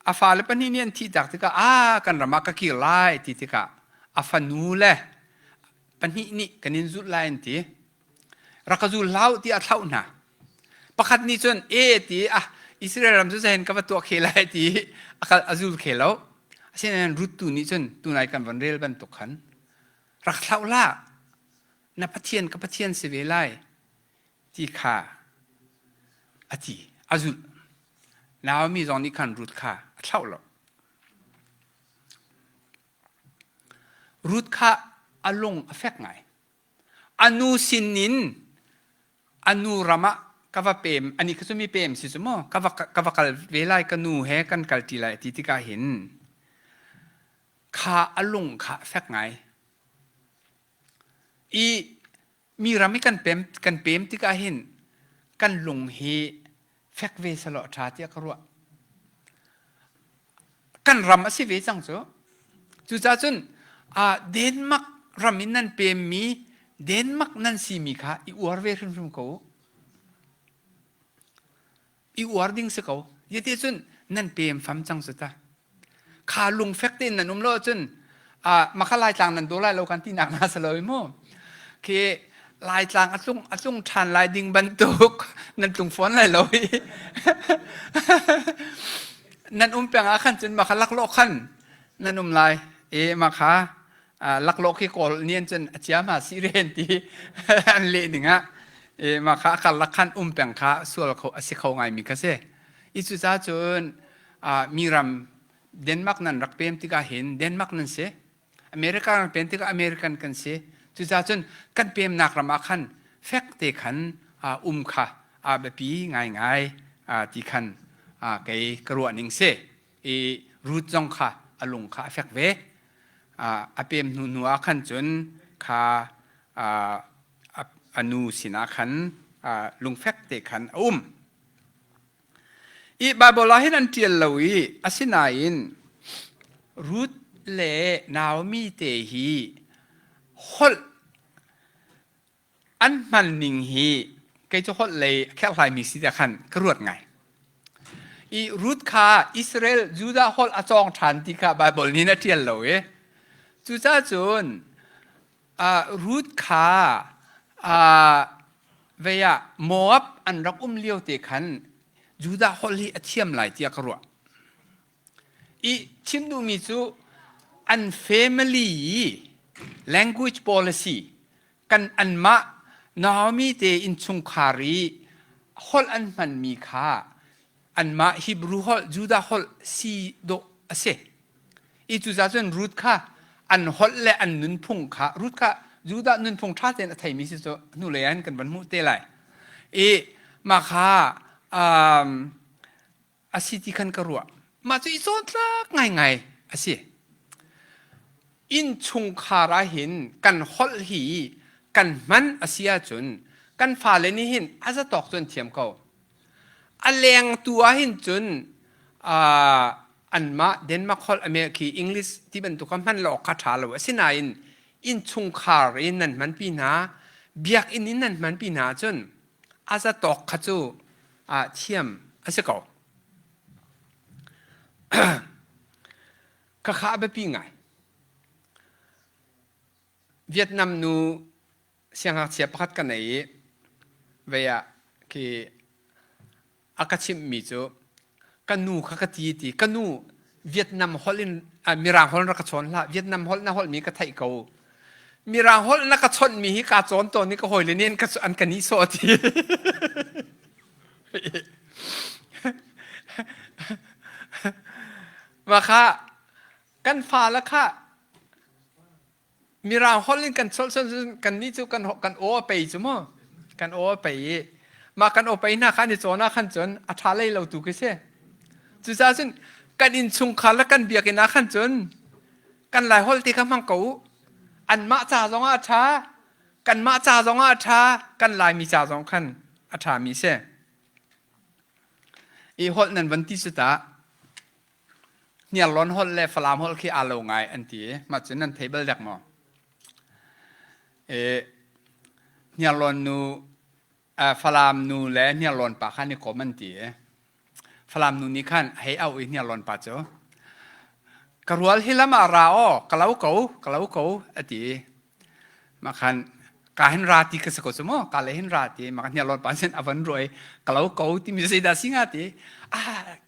a fale pahnih nih an thih tak tikah a kan ram ah ka kir lai ti tikah a fanu le pahnih nih kan in zulh lai an ti. Rak ka zul hlah u ti a thlauh hna. Pakhat nih cun e ti ah Israel ram cu zahen ka va tuah khe lai ti a kal a zul khe lo. Asinain Ruth tu nih cun tunai kan von rel bantuk khan rak thlauh hlah na Pathian ka Pathian si ve lai ti kha a ti a zulh. Naomi zong nih khan Ruth kha a thlauh lo. Ruth kha a lung a fek ngai. A nu sinin a nu ram ah ka va pem, ani kha cu mi pem si cu maw, ka va, ka va kal ve lai, ka nu he kan kal ṭi lai ti tikah hin kha a lung kha a fek ngai. I mi ram i kan pem, kan pem tikah hin kan lung hi fek ve selaw a ṭha tiah ka ruah. Kan ram a si ve cang cu. Cucaah cun Denmark ram in nan pemmi Denmark nan simi kha i uar ve hrimhrim ko u. I uar ding si ko. Yete cun nan pem fam cang cu ta. Kha lungfek tein nan um lo ahcun makha Laitlang nan daw lai lo kan tinak hna si lo mu. Khi Laitlang a tlung a tlung ṭhan lai ding bantuk nan tlung fawn lai lo i nan um peng ah khan cun makha laklawh khan nan um lai i makha laklawh khi kawl nian cun a chia ma si ren ti an leh ning ah i makha a karlak khan um peng kha sual kho a si kho ngai mi kha si i cucaah cun mi ram Denmark nan rak pem tikah hin Denmark nan si America rak pem tikah American kan si cucaah cun kan pemnak ram ah khan fek te khan um kha a biapi ngaingai ti khan kei ka ruah ning si i Ruth zong kha a lung kha a fek ve a pem hnu hnu ah khan cun kha a nu sinah khan lungfek te khan a um I Baibal ah hin an ṭial lo i asinain Ruth le Naomi te hi holh an hman ning hi kei cu holh lei a kherhlaimi si tiah khan ka ruat ngai. I Ruth kha Israel Judah holh a cawng ṭhan ti kha Baibal nih a ṭial lo i cucaah cun Ruth kha vei ah Moab an rak um lio te khan Judah holh hi a thiam lai tiah ka ruah. I chim duhmi cu an family i language policy kan anmah Naomi te innchungkhar i holh an hmanmi kha anmah Hebrew holh Judah holh si dawh a si. I cucaah cun Ruth kha an holh le an nunphung kha Ruth kha Judah nunphung ṭha tein a theimi si cu hnulei ah hin kan van hmuh te lai. I mah kha um, a si ti khan ka ruah. Mah cu i cawntlak ngaingai a si. Innchungkhar ah hin kan holh hi kan hman a si ahcun kan fale nih hin a zatawk cu an thiam ko. A leng tu ah hin cun uh, anmah Denmark holh ame khi English ti bantuk kha hman lo awk kha ṭha lo. Asinain innchungkhar in nan hmanpi hna, biakinn in nan hmanpi hna ahcun a zatawk kha cu ah thiam a si ko. Khakha a biapi ngai. Vietnam nu siangngakchia pakhat ka nei i vei ah khi a ka chimhmi cu ka nu kha ka ti ti ka nu. Vietnam holh in Mirang holh rak ka chawn hlah. Vietnam holh na holhmi ka theih ko. Mirang holh na ka chawnhmi hi kaa cawn tawn i ka hawile nih an ka nihsawh ti. Mah kha kan fale kha Mirang holh in kan cholh cun kannih cu kan kan aw a pei cu mu. Kan aw a pei i mah kan aw pei hna kha an i cawn ah khan cun a ṭha lei lo tu khi si. Cucaah cun kan innchungkhar le kan biakinn ah khan cun kan Lai holh ti kha hmang ko u. Anmah ca zong ah a ṭha, kanmah ca zong ah a ṭha, kan Laimi ca zong khan a ṭhami si. I holh nan van ti cu ta Hniarlawn holh le Falam holh khi aa lo ngai an ti i mah cu nan thei bal dek maw? E, Hniarlawn nu Falam nu le Hniarlawn pa kha an i kom an ti i Falam nu nih khan a hei auh i Hniarlawn pa cu ka rual hi lam ah ra aw ka lo ko ka lo ko a ti i mah khan ka hin ra ti ka si ko cu maw ka le hin ra ti mah Hniarlawn pa sin a van ruah i ka lo ko timi zeidah si hnga ti ah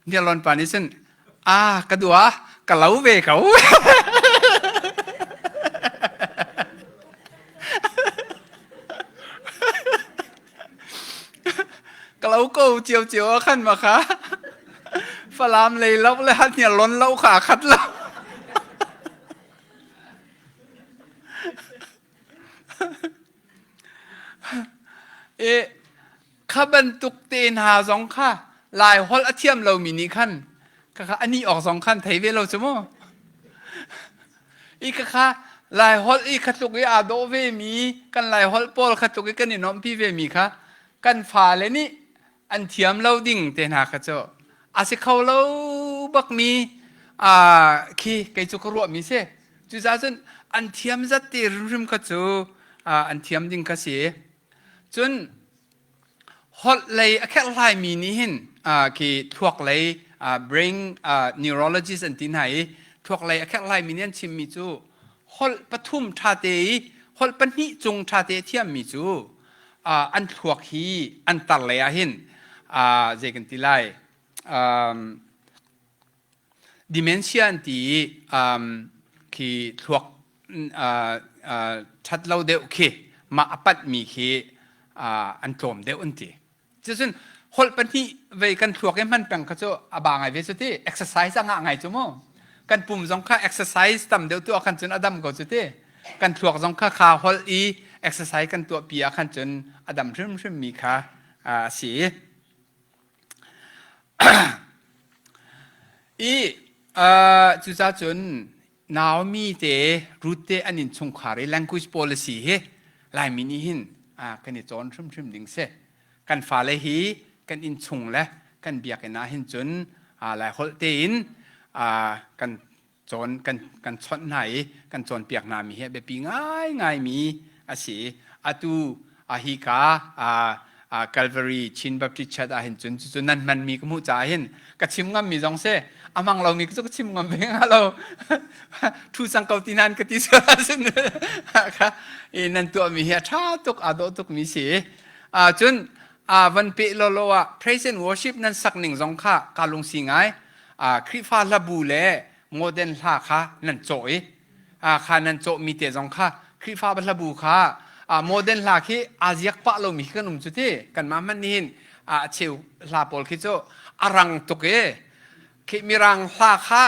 Hniarlawn pa nih cun ah ka dua ka lo ve ko ka lo ko cio cio ah khan ma kha Falam lei lo le Hniarlawn lo kha khat lo I kha bantuk te hna zong kha Lai holh a thiam lomi nih khan khakha a nih awk zong khan thei ve lo cu mu. I khakha Lai holh i kha tluk i aa dawh vemi kan Lai holh pawl kha tluk i kan i nuamhpi vemi kha kan fale nih an thiam lo ding te hna kha cu a si kho lo bakmi khi kei cu ka ruahmi si. Cucaah cun an thiam zat te hrimhrim kha cu an thiam ding kha si. Cun holh lei a kherhhlaimi nih hin khi thluak lei brain neurologist an ti hna i thluak lei a kherhhlaimi nih an chimmi cu holh pathum ṭhate i holh pahnih cung ṭhate a thiammi cu an thluak hi an tar lei ah hin zei kan ti lai Dementia an ti i khi thluak ṭhat lo deuh khi mah a panhmi khi an tlawm deuh an ti. Cucun holh pahnih vei kan thluak i hman peng kha cu a ba ngai ve cu ti. Exercise a ngah ngai cu mu. Kan pum zong kha exercise tam deuh tuah khan cun a dam ko cu ti. Kan thluak zong kha kha holh i exercise kan tuah pi ah khan cun a dam hrimhrim mi kha a si. I cucaah cun Naomi te Ruth te an innchungkhar i language policy hi Laimi nih hin kan i cawn hrimhrim ding si. Kan fale hi kan innchung le kan biakinn ah hin cun Laiholh tein kan cawn kan kan chawnh hna i kan cawnpiak hna mi hi a biapi ngaingai mi a si. Atu a hi ka Calvary Chin Baptist Church ah hin cun cucu nan hman mi ka hmuh caah hin ka chim ngam mi zong si a hmang lo mi cu ka chim ngam ve hnga lo thu cang ko ti nan ka ti sin kha i nan tuah mi hi a tha tuk aa dawh tuk mi si cun van pe lo lo ah praise and worship nan sak ning zong kha ka lungsi ngai Khrihfa hlabu le modern hla kha nan cawh i kha nan cawhmi te zong kha Khrihfa hlabu kha modern hla khi aa ziak pah lomi khi kan um cu ti kanmah hmanh nih hin a cheu hla pawl khi cu a rang tuk i khi mirang hla kha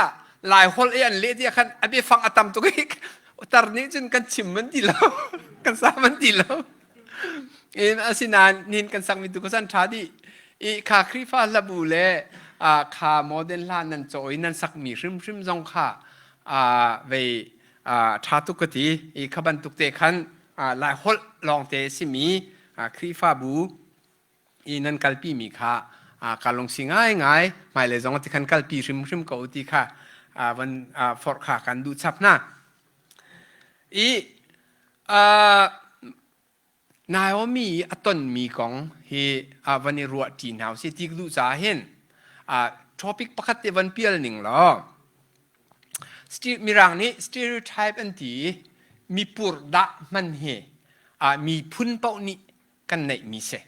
lai holh i an leh ti khan a biafang a tam tuk i tar nih cun kan chim man ti lo kan sa man ti lo In asinain nihin kan sakmi tu kha an ṭha dih. I kha Khrihfa hlabu le kha modern hla nan caw i nan sakmi hrimhrim zong kha vei ṭha tuk ka ti. I kha bantuk te khan Lai holh lawngte a simi Khrihfabu i nan kalpimi kha ka lungsi ngaingai. Hmailei zong ti khan kalpi hrimhrim ko ti kha van forh kha kan duh chap hna. I Naomi i a tonmi kong hi van i ruahṭi hna usih ti ka duh caah hin topic pakhat te van pial ning law Mirang nih stereotype an ti i mi purhdah hman hi miphun paoh nih kan neihmi si.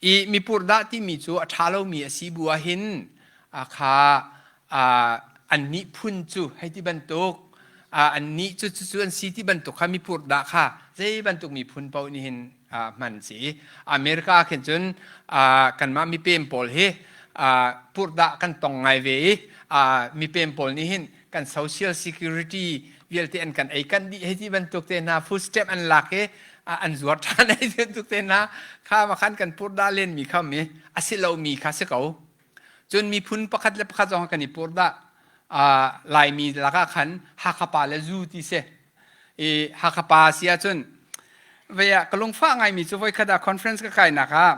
I mipurhdah timi cu a ṭha lomi a si bu ahhin kha. Annih phun cu hei ti bantuk, annih cu cucu an si ti bantuk kha mi purhdah kha zei bantuk miphun paoh nih hin hman si. America ah khin cun kanmah mipem pawl hi purhdah kan tong ngai ve i mipem pawl nih hin kan social security vialte an kan ei kan dih hei ti bantuk te hna food stamp an lak i an zuar ṭhan hei ti bantuk te hna kha ma khan kan purhdah len mi kha mi a si lomi kha si ko. Cun miphun pakhat le pakhat zong kan i purhdah. Laimi lakah khan Hakha pa le zu ti si. I Hakha pa si ahcun vei ah ka lungfah ngaimi cu voikhat ah conference ka kainak ah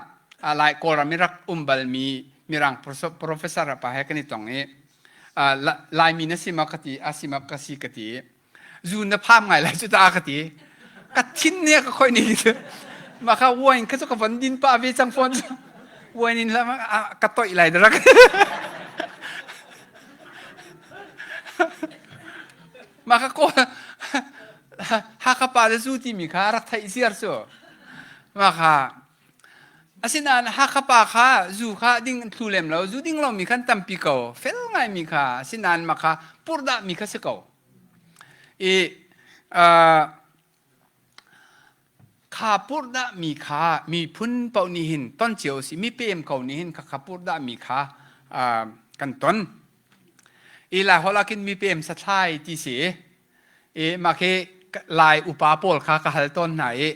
Lai Kawlram i rak um balmi Mirang professor pa he kan i tong i Laimi na si ma ka ti a si ma ka si ka ti zu na pham ngai lai cu ta ka ti ka thin ne ka khoi ni ma kha wine kha cu ka von din pa ve cang fawn wine in la ka toih lai rak ma ka ko Hakha pa le zu timi kha rak theih ziar cu ma kha Asinain Hakha pa kha zu kha ding an thlu lem lo. Zu ding lomi khan tampi ko. Fel ngaimi kha. Asinain mah kha purhdahmi kha si ko. I uh, kha purhdahmi kha miphun paoh nih hin ton cio si. Mipem ko nih hin kha kha purhdahmi kha uh, kan ton. I Lai holh ah khin mipem sathlai ti si. I mah khi Lai upa pawl kha ka hal tawn hna i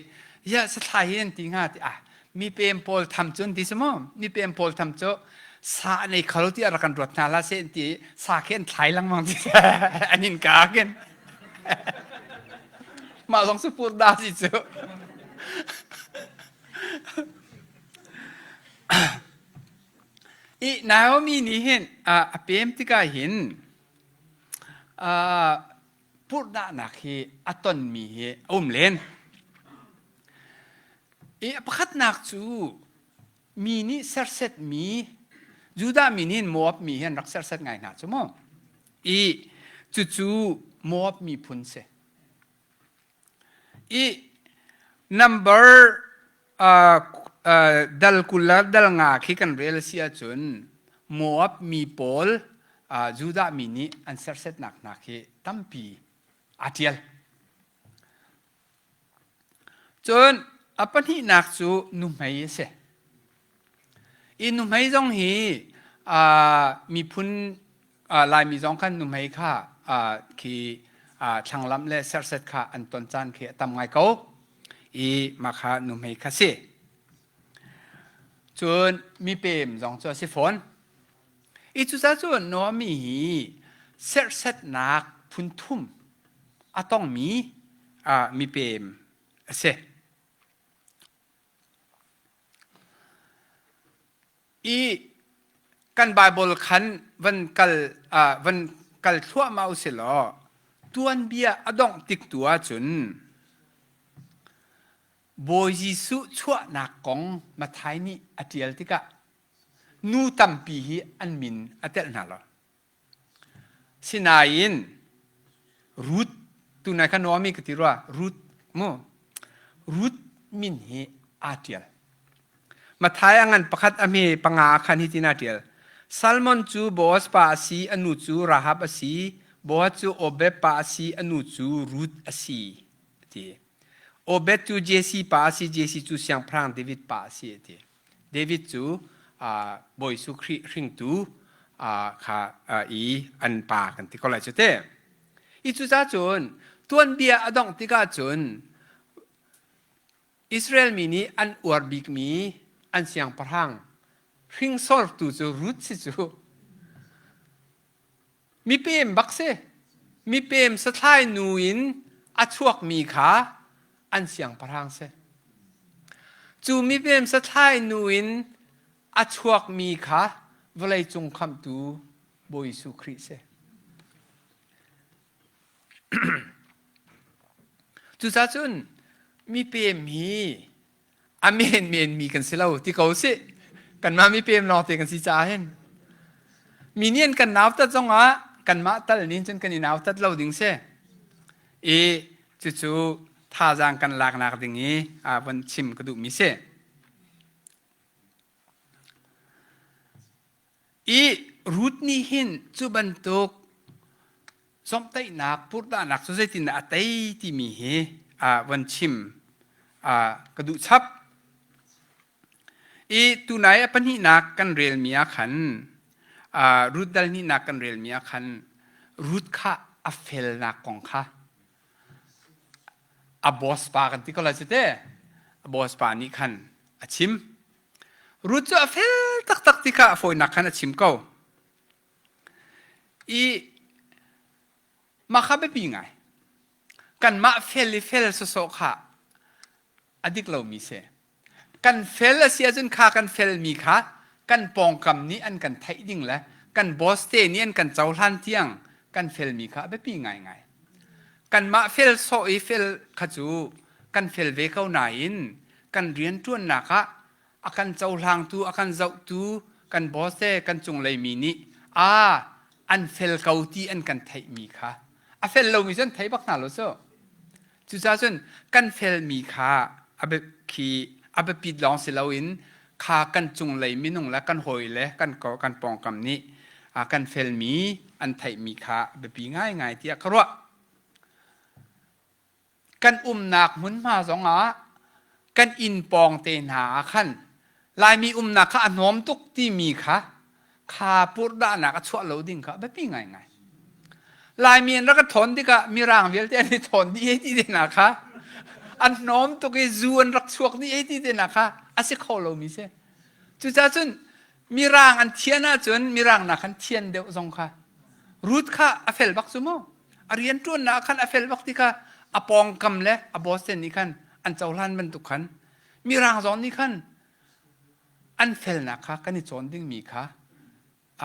ya sathlai hi an ti hnga ti ah mipem pawl tham cu an ti si maw mipem pawl tham cu sa an ei kho lo tiah rak kan ruat hna hlah seh an ti sa khi an thlai lengmang ti an in ka khin mah zong cu purda si cu i Naomi nih hin a pem tikah hin Purhdahnak hi a tonmi hi a um len. I a pakhatnak cu mi nih sersetmi Judah mi nih Moab mi hi an rak serset ngai hna cu mu. I cucu Moab miphun si. I number dal 20 le dal nga khi kan rel a si ahcun Moab mi pawl Judah mi nih an sersetnak hna khi tampi aa ṭial. Cun a pahnihnak cu nuhmei a si. I nuhmei zong hi miphun Laimi zong khan nuhmei kha khi thlanglamh le serset kha an ton caan khi a tam ngai ko. I mah kha nuhmei kha si. Cun mipem zong cu a si fawn. I cucaah cun Naomi hi serhsatnak phun thum a tongmi mipem a si. I kan Baibal khan van kal van kal thluahmah u si law tuanbia a dongh tik tu ahcun Bawi Jesuh chuahnak kong Matthai nih a ṭial tikah nu tampi hi an min a telh hna lo. Sinain Ruth tunai kha Naomi ka ti rua Ruth mu Ruth min hi aa ṭial. Matthai a ngan pakhat a hme panga ah khan hitin aa ṭial. Salmon cu Boaz pa a si, a nu cu Rahab a si, Boaz cu Obed pa a si, a nu cu Ruth a si, a ti. Obed cu Jesse pa a si, Jesse cu siangpahrang David pa a si, a ti. David cu Bawi Jesuh Khrih hringtu kha i an pa kan ti ko lai cu te. I cucaah cun tuanbia a dongh tikah cun Israel mi nih an uar bikmi an siangpahrang hringsortu cu Ruth si cu. Mipem bak si. Mipem sathlai nu in a chuakmi kha an siangpahrang si. Cu mipem sathlai nu in a chuakmi kha vawleicung khamhtu Bawi Jesuh Khrih si. Cucaah cun mipem hi a menmen mi kan si lo ti ko sih. Kanmah mipem lawngte kan si caah hin. Mi nih an kan nautat zongah kanmah tal nih cun kan i nautat lo ding si. I cucu thazaang kan laknak ding i von chim ka duhmi si. I Ruth nih hin cu bantuk zomhtaihnak purhdahnak cu zeitindah a tei timi hi von chim ka duh chap. I tunai a pahnihnak kan relmi ah khan Ruth dal hnihnak kan relmi ah khan Ruth kha a felnak kong kha a boss pa kan ti ko lai cu te a boss pa nih khan a chim. Ruth cu a fel taktak ti kha a fawinak khan a chim ko. I mah kha biapi ngai. Kanmah fel i fel sawsawh kha a dik lomi si. Kan fel a si ahcun kha kan felmi kha kan pawngkam nih an kan theih ding le kan boss te nih an kan cohlan tiang kan felmi kha a biapi ngaingai. Kanmah fel sawh i fel kha cu kan fel ve ko nain kan rianṭuannak ah a kan cohlangtu, a kan zohtu, kan boss te kan cunglei mi nih a an fel ko ti an kan theihmi kha a fel lomi cu an thei bak hna lo cu. Cucaah cun kan felmi kha a khi a biapit lawng si loin kha kan cunglei minung le kan hawi le kan kan pawngkam nih kan felmi an theihmi kha a biapi ngaingai tiah ka ruah. Kan umnak hmunhma zongah kan inn pawng te hna ah khan Laimi umnak kha a hnawm tuk timi kha kha purhdahnak a chuah lo ding kha a biapi ngaingai. Laimi an rak ka thawn tikah Mirang vialte an i thawn dih hei ti te hna kha an hnawm tuk i zu an rak chuak dih hei ti te hna kha a si kho lomi si. Cucaah cun Mirang an thian ahcun Mirang nak khan thian deuh zong kha Ruth kha a fel bak cu mu. A rianṭuannak ah khan a fel bak ti kha a pawngkam le a boss te nih khan an cohlan bantuk khan Mirang zong nih khan an felnak kha kan i cawn dingmi kha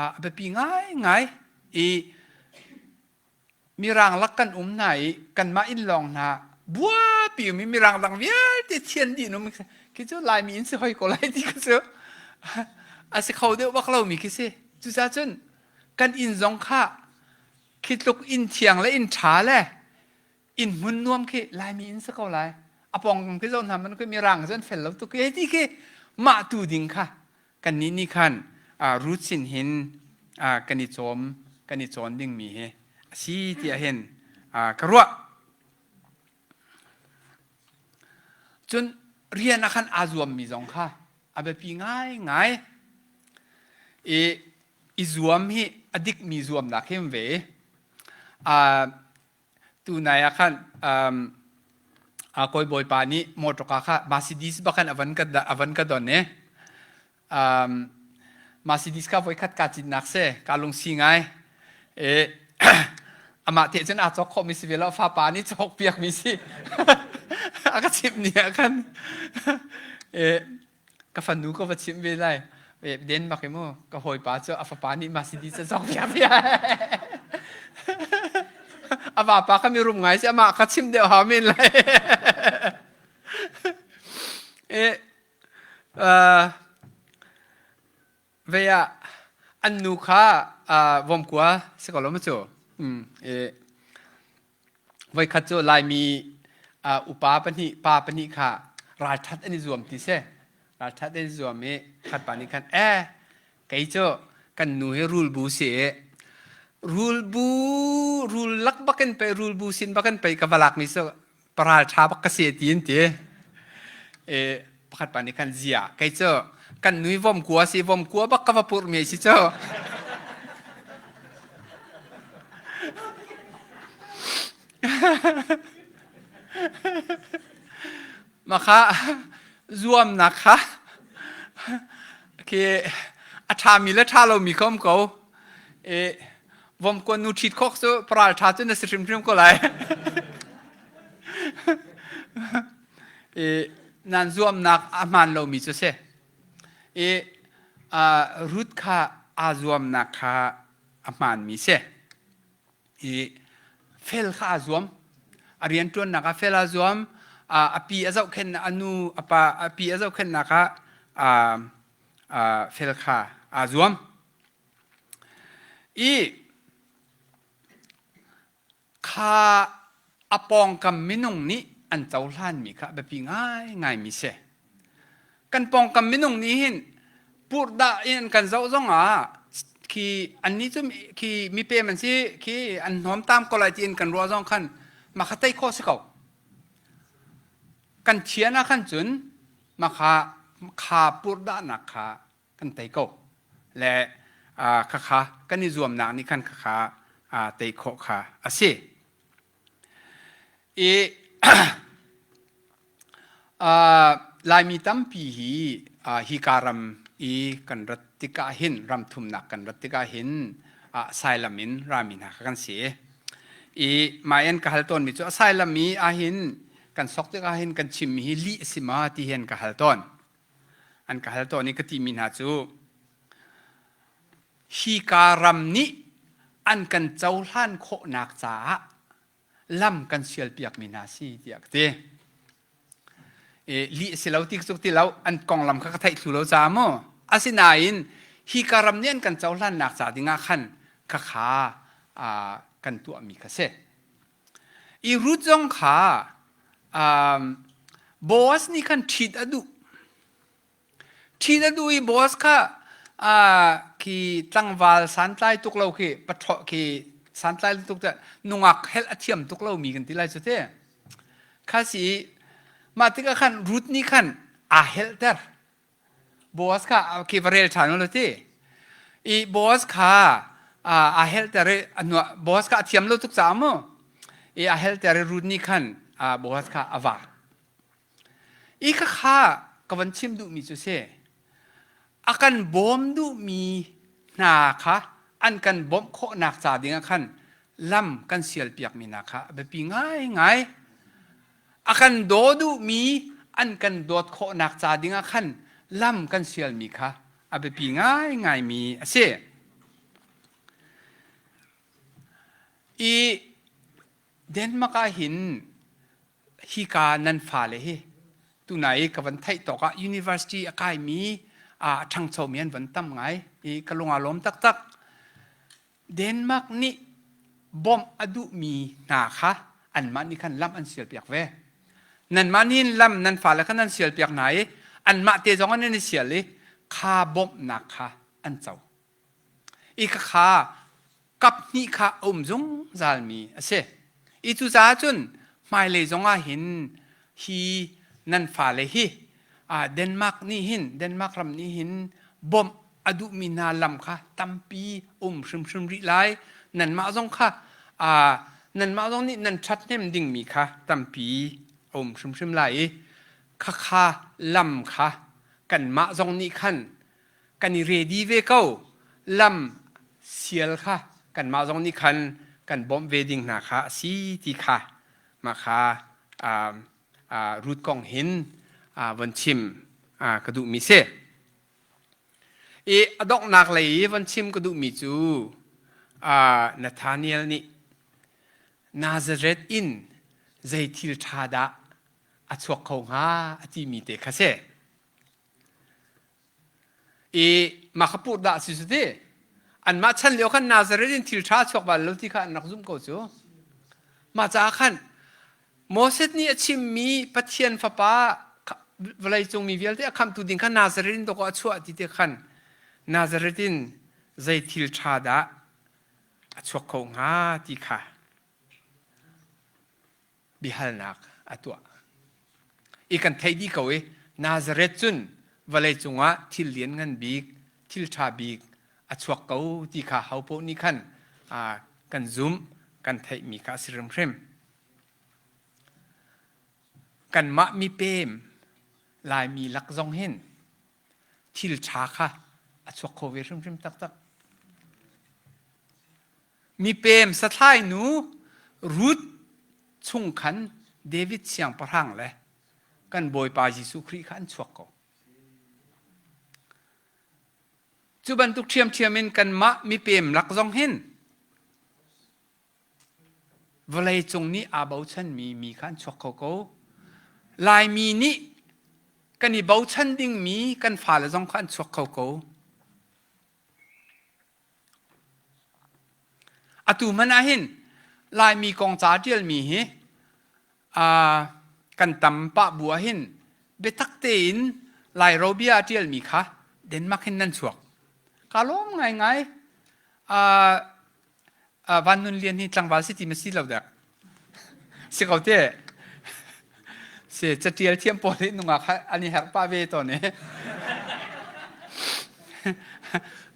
a biapi ngaingai i Mirang lak kan um hna i kanmah inn lawng hna buapi um i Mirang dang vialte thian dih um khi cu Laimi in si hoi ko lai ti kha cu a si kho deuh bak lomi khi si. Cucaah cun kan inn zong kha khi tluk inn thiang le inn ṭha le inn hmun nuam khi Laimi inn si ko lai. A pawngkam khi zoh hna man khi Mirang cu an fel lo tuk khi ti khi mah tu ding kha kannih nih khan Ruth sin hin kan i cawm kan i cawn dingmi hi a si tiah hin ka ruah. Cun rian ah khan aa zuammi zong kha a biapi ngaingai. I i zuam hi a dikmi zuamnak hi um ve. Uh, tunai ah khan um, a kawi bawipa nih motor kha Mercedes bak khan a van ka a van ka don i um, Mercedes kha voikhat ka citnak se ka lungsi ngai e amah te cun aa cawk khawhmi si ve lo fapa nih cawk piakmi si a ka chimh ni ah khan e ka fanu ka va chimh ve lai den bak i mu ka hawipa cu a fapa nih Mercedes a cawk piak piak a vapa kha mi rum ngai si amah kha chim deuh hau men lai e Vei ah an nu kha vomkua si ko lo ma cu? Voikhat cu Laimi upa pahnih pa pahnih kha ralṭhat an i zuam ti si. Ralṭhat an i zuam i khat pa nih khan eh kei cu kan nu hi rulbu si i rulbu rul lak bakin pei rulbu sin bakin pei ka va lakmi cu paral ṭha bak ka si ti an ti. E, pakhat pa nih khan zia kei cu kan nui vom kua si vom kua bak ka va purh mi si cu. Mah kha zuamnak kha khi a ṭhami le ṭha lomi kha um ko. E, vomkuan nu ṭhit khawk cu paral ṭha cu na si hrimhrim ko lai. I nan zuamnak a hmaan lomi cu si. I Ruth kha aa zuamnak kha a hmaanmi si. I fel kha aa zuam. A rianṭuannak ah fel aa zuam. A pi a zohkhenhnak a nu a pa a pi a zohkhenhnak ah fel kha aa zuam. I kha a pawngkam minung nih an cohlanmi kha a biapi ngaingaimi si. Kan pawngkam minung nih hin purhdah in an kan zoh zongah. Khi annih cu khi mipem an si khi an hnawm tam ko lai tiin kan ruah zong khan mah kha tei khawh si ko. Kan thian ah khan cun mah kha kha purhdahnak kha kan tei ko. Le khakha kan i zuamnak nih khan khakha tei khawh kha a si. I Laimi tampi hi hika ram i kan rat tikah hin ram thumnak kan rat tikah hin asylum in rami hna kha kan si. I mah in ka hal tawnmi cu asylum i ahhin kan sok tikah hin kan chimmi hi lih a si ma ti hi an ka hal tawn. An ka hal tawn i ka timi hna cu hika ram nih an kan cohlan khawhnak caah lam kan sialpiakmi hna si tiah ka ti. E, lih a si lo ti cu ti lo an konglam kha ka theih thlu lo caah mu. Asinain hika ram nih an kan cohlannak ca dingah khan khakha uh, kan tuahmi kha si. I Ruth zong kha um, Boaz nih khan ṭhit a duh. Ṭhit a duh i Boaz kha khi tlangval santlai tuk lo khi paṭhaw khi santlai tuk te nungak helh a thiam tuk lomi kan ti lai cu te. Kha si mah tikah khan Ruth nih khan aa helhter. Boaz kha khi va rel ṭhan u law ti. I Boaz kha aa helhter i a hnuah Boaz kha a thiam lo tuk caah mu i aa helhter i Ruth nih khan Boaz kha a va. I khakha ka van chim duhmi cu si, a kan bawm duhmi hna kha an kan bawmh khawhnak ca dingah khan lam kan sialpiakmi hna kha a biapi ngaingai. A kan daw duhmi an kan dawt khawhnak ca dingah khan lam kan sialmi kha a biapi ngaingaimi a si. I Denmark ah hin hika nan fale hi tunai i ka van theih tawk ah university a kaimi a ṭhangchomi an van tam ngai i ka lung aa lawm taktak. Denmark nih bawmh a duhmi hna kha anmah nih khan lam an sialpiak ve. Nanmah nih lam nan fale kha nan sialpiak hna i anmah te zong an i sial i kha bawmhnak kha an co. I khakha kap hnih kha a um zungzalmi a si. I cucaah cun hmailei zongah hin hi nan fale hi Denmark nih hin Denmark ram nih hin bawmh a duhmi hna lam kha tampi um hrimhrim rih lai. Nanmah zong kha nanmah zong nih nan ṭhathnem dingmi kha tampi a um hrimhrim lai i khakha lam kha kanmah zong nih khan kan i ready ve ko lam sial kha kanmah zong nih khan kan bawmh ve ding hna kha a si ti kha mah kha Ruth kong hin von chim ka duhmi si. I a donghnak lei i von chim ka duhmi cu Nathaniel nih Nazareth in zei thil ṭha dah a chuak kho hnga a timi te kha si. I mah kha purhdah a si cu ti. Anmah chan lio khan Nazareth in thil ṭha a chuak bal lo ti kha an rak zumh ko cu. Mah caah khan Moses nih a chimmi Pathian Fapa vawleicung mi vialte a khamhtu ding kha Nazareth in dawkaw a chuah ti te khan Nazareth in zei thil ṭha dah a chuak kho hnga ti kha biahalnak a tuah. I kan theih dih ko i Nazareth cun vawleicung ah thil lianngan bik, thil ṭha bik a chuak ko ti kha hopoh nih khan kan zumh, kan theihmi kha a si hrimhrim. Kanmah mipem Laimi lak zong hin thil ṭha kha a chuak kho ve hrimhrim taktak. Mipem sathlai nu Ruth chung khan David siangpahrang le kan Bawipa Jesuh Khrih kha an chuak ko. Cu bantuk ṭhiamṭhiam in kanmah mipem lak zong hin vawleicung nih aa bochanmi mi kha an chuak kho ko. Laimi nih kan i bochan dingmi kan fale zong kha an chuak kho ko. Atu hmanh ah hin Laimi kong ca ṭialmi hi kan tam pah bu ah hin biatak tein Lairobia a ṭialmi kha Denmark hin nan chuak. Kaa lawm ngaingai. Van Nun Lian hi tlangval si ti ma si lo dek? Si ko te. Si catial thiam pawl hi nungak an i herh pah ve tawn i.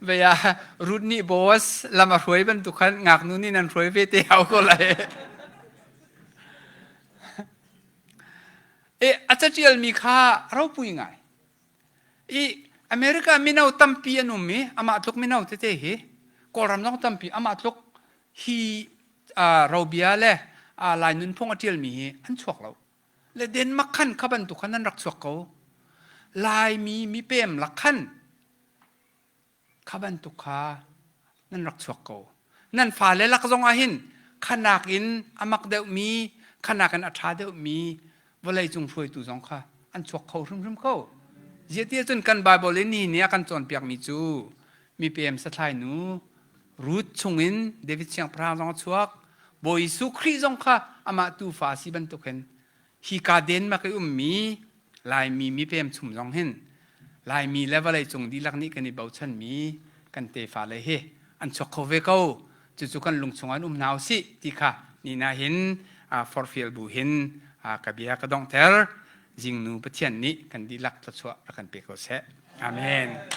Vei ah Ruth nih Boaz lam a hruai bantuk khan ngaknu nih nan hruai ve te hau ko lai. E a catialmi kha ropui ngai. I America mino tampi an um i amah tluk mino tete hi Kawlram zong tampi amah tluk hi robia le Lai nunphung a ṭialmi hi an chuak lo. Le Denmark khan kha bantuk khan an rak chuak ko. Laimi mipem lak khan kha bantuk kha nan rak chuak ko. Nan fale lak zong ah hin khanak in a mak deuhmi, khanak in a ṭha deuhmi vawleicung hruaitu zong kha an chuak kho hrimhrim ko. Ziah cun kan Bible in nihin ni a kan cawnpiakmi cu mipem sathlai nu Ruth chungin David siangpahrang zong a chuak. Bawi Jesuh Khrih zong kha amah tufa a si bantukin hi ka Denmark i ummi Laimi mipem chung zong hin Laimi le vawleicung dihlak nih kan i bochanmi kan tefa le hi an chuak kho ve ko. Cucu kan lungchung an um hna usih ti kha ni na hin forhfial bu hin ka bia ka donghter. Zingnu Pathian nih kan dihlak thluachuah rak kan pe ko seh. Amen.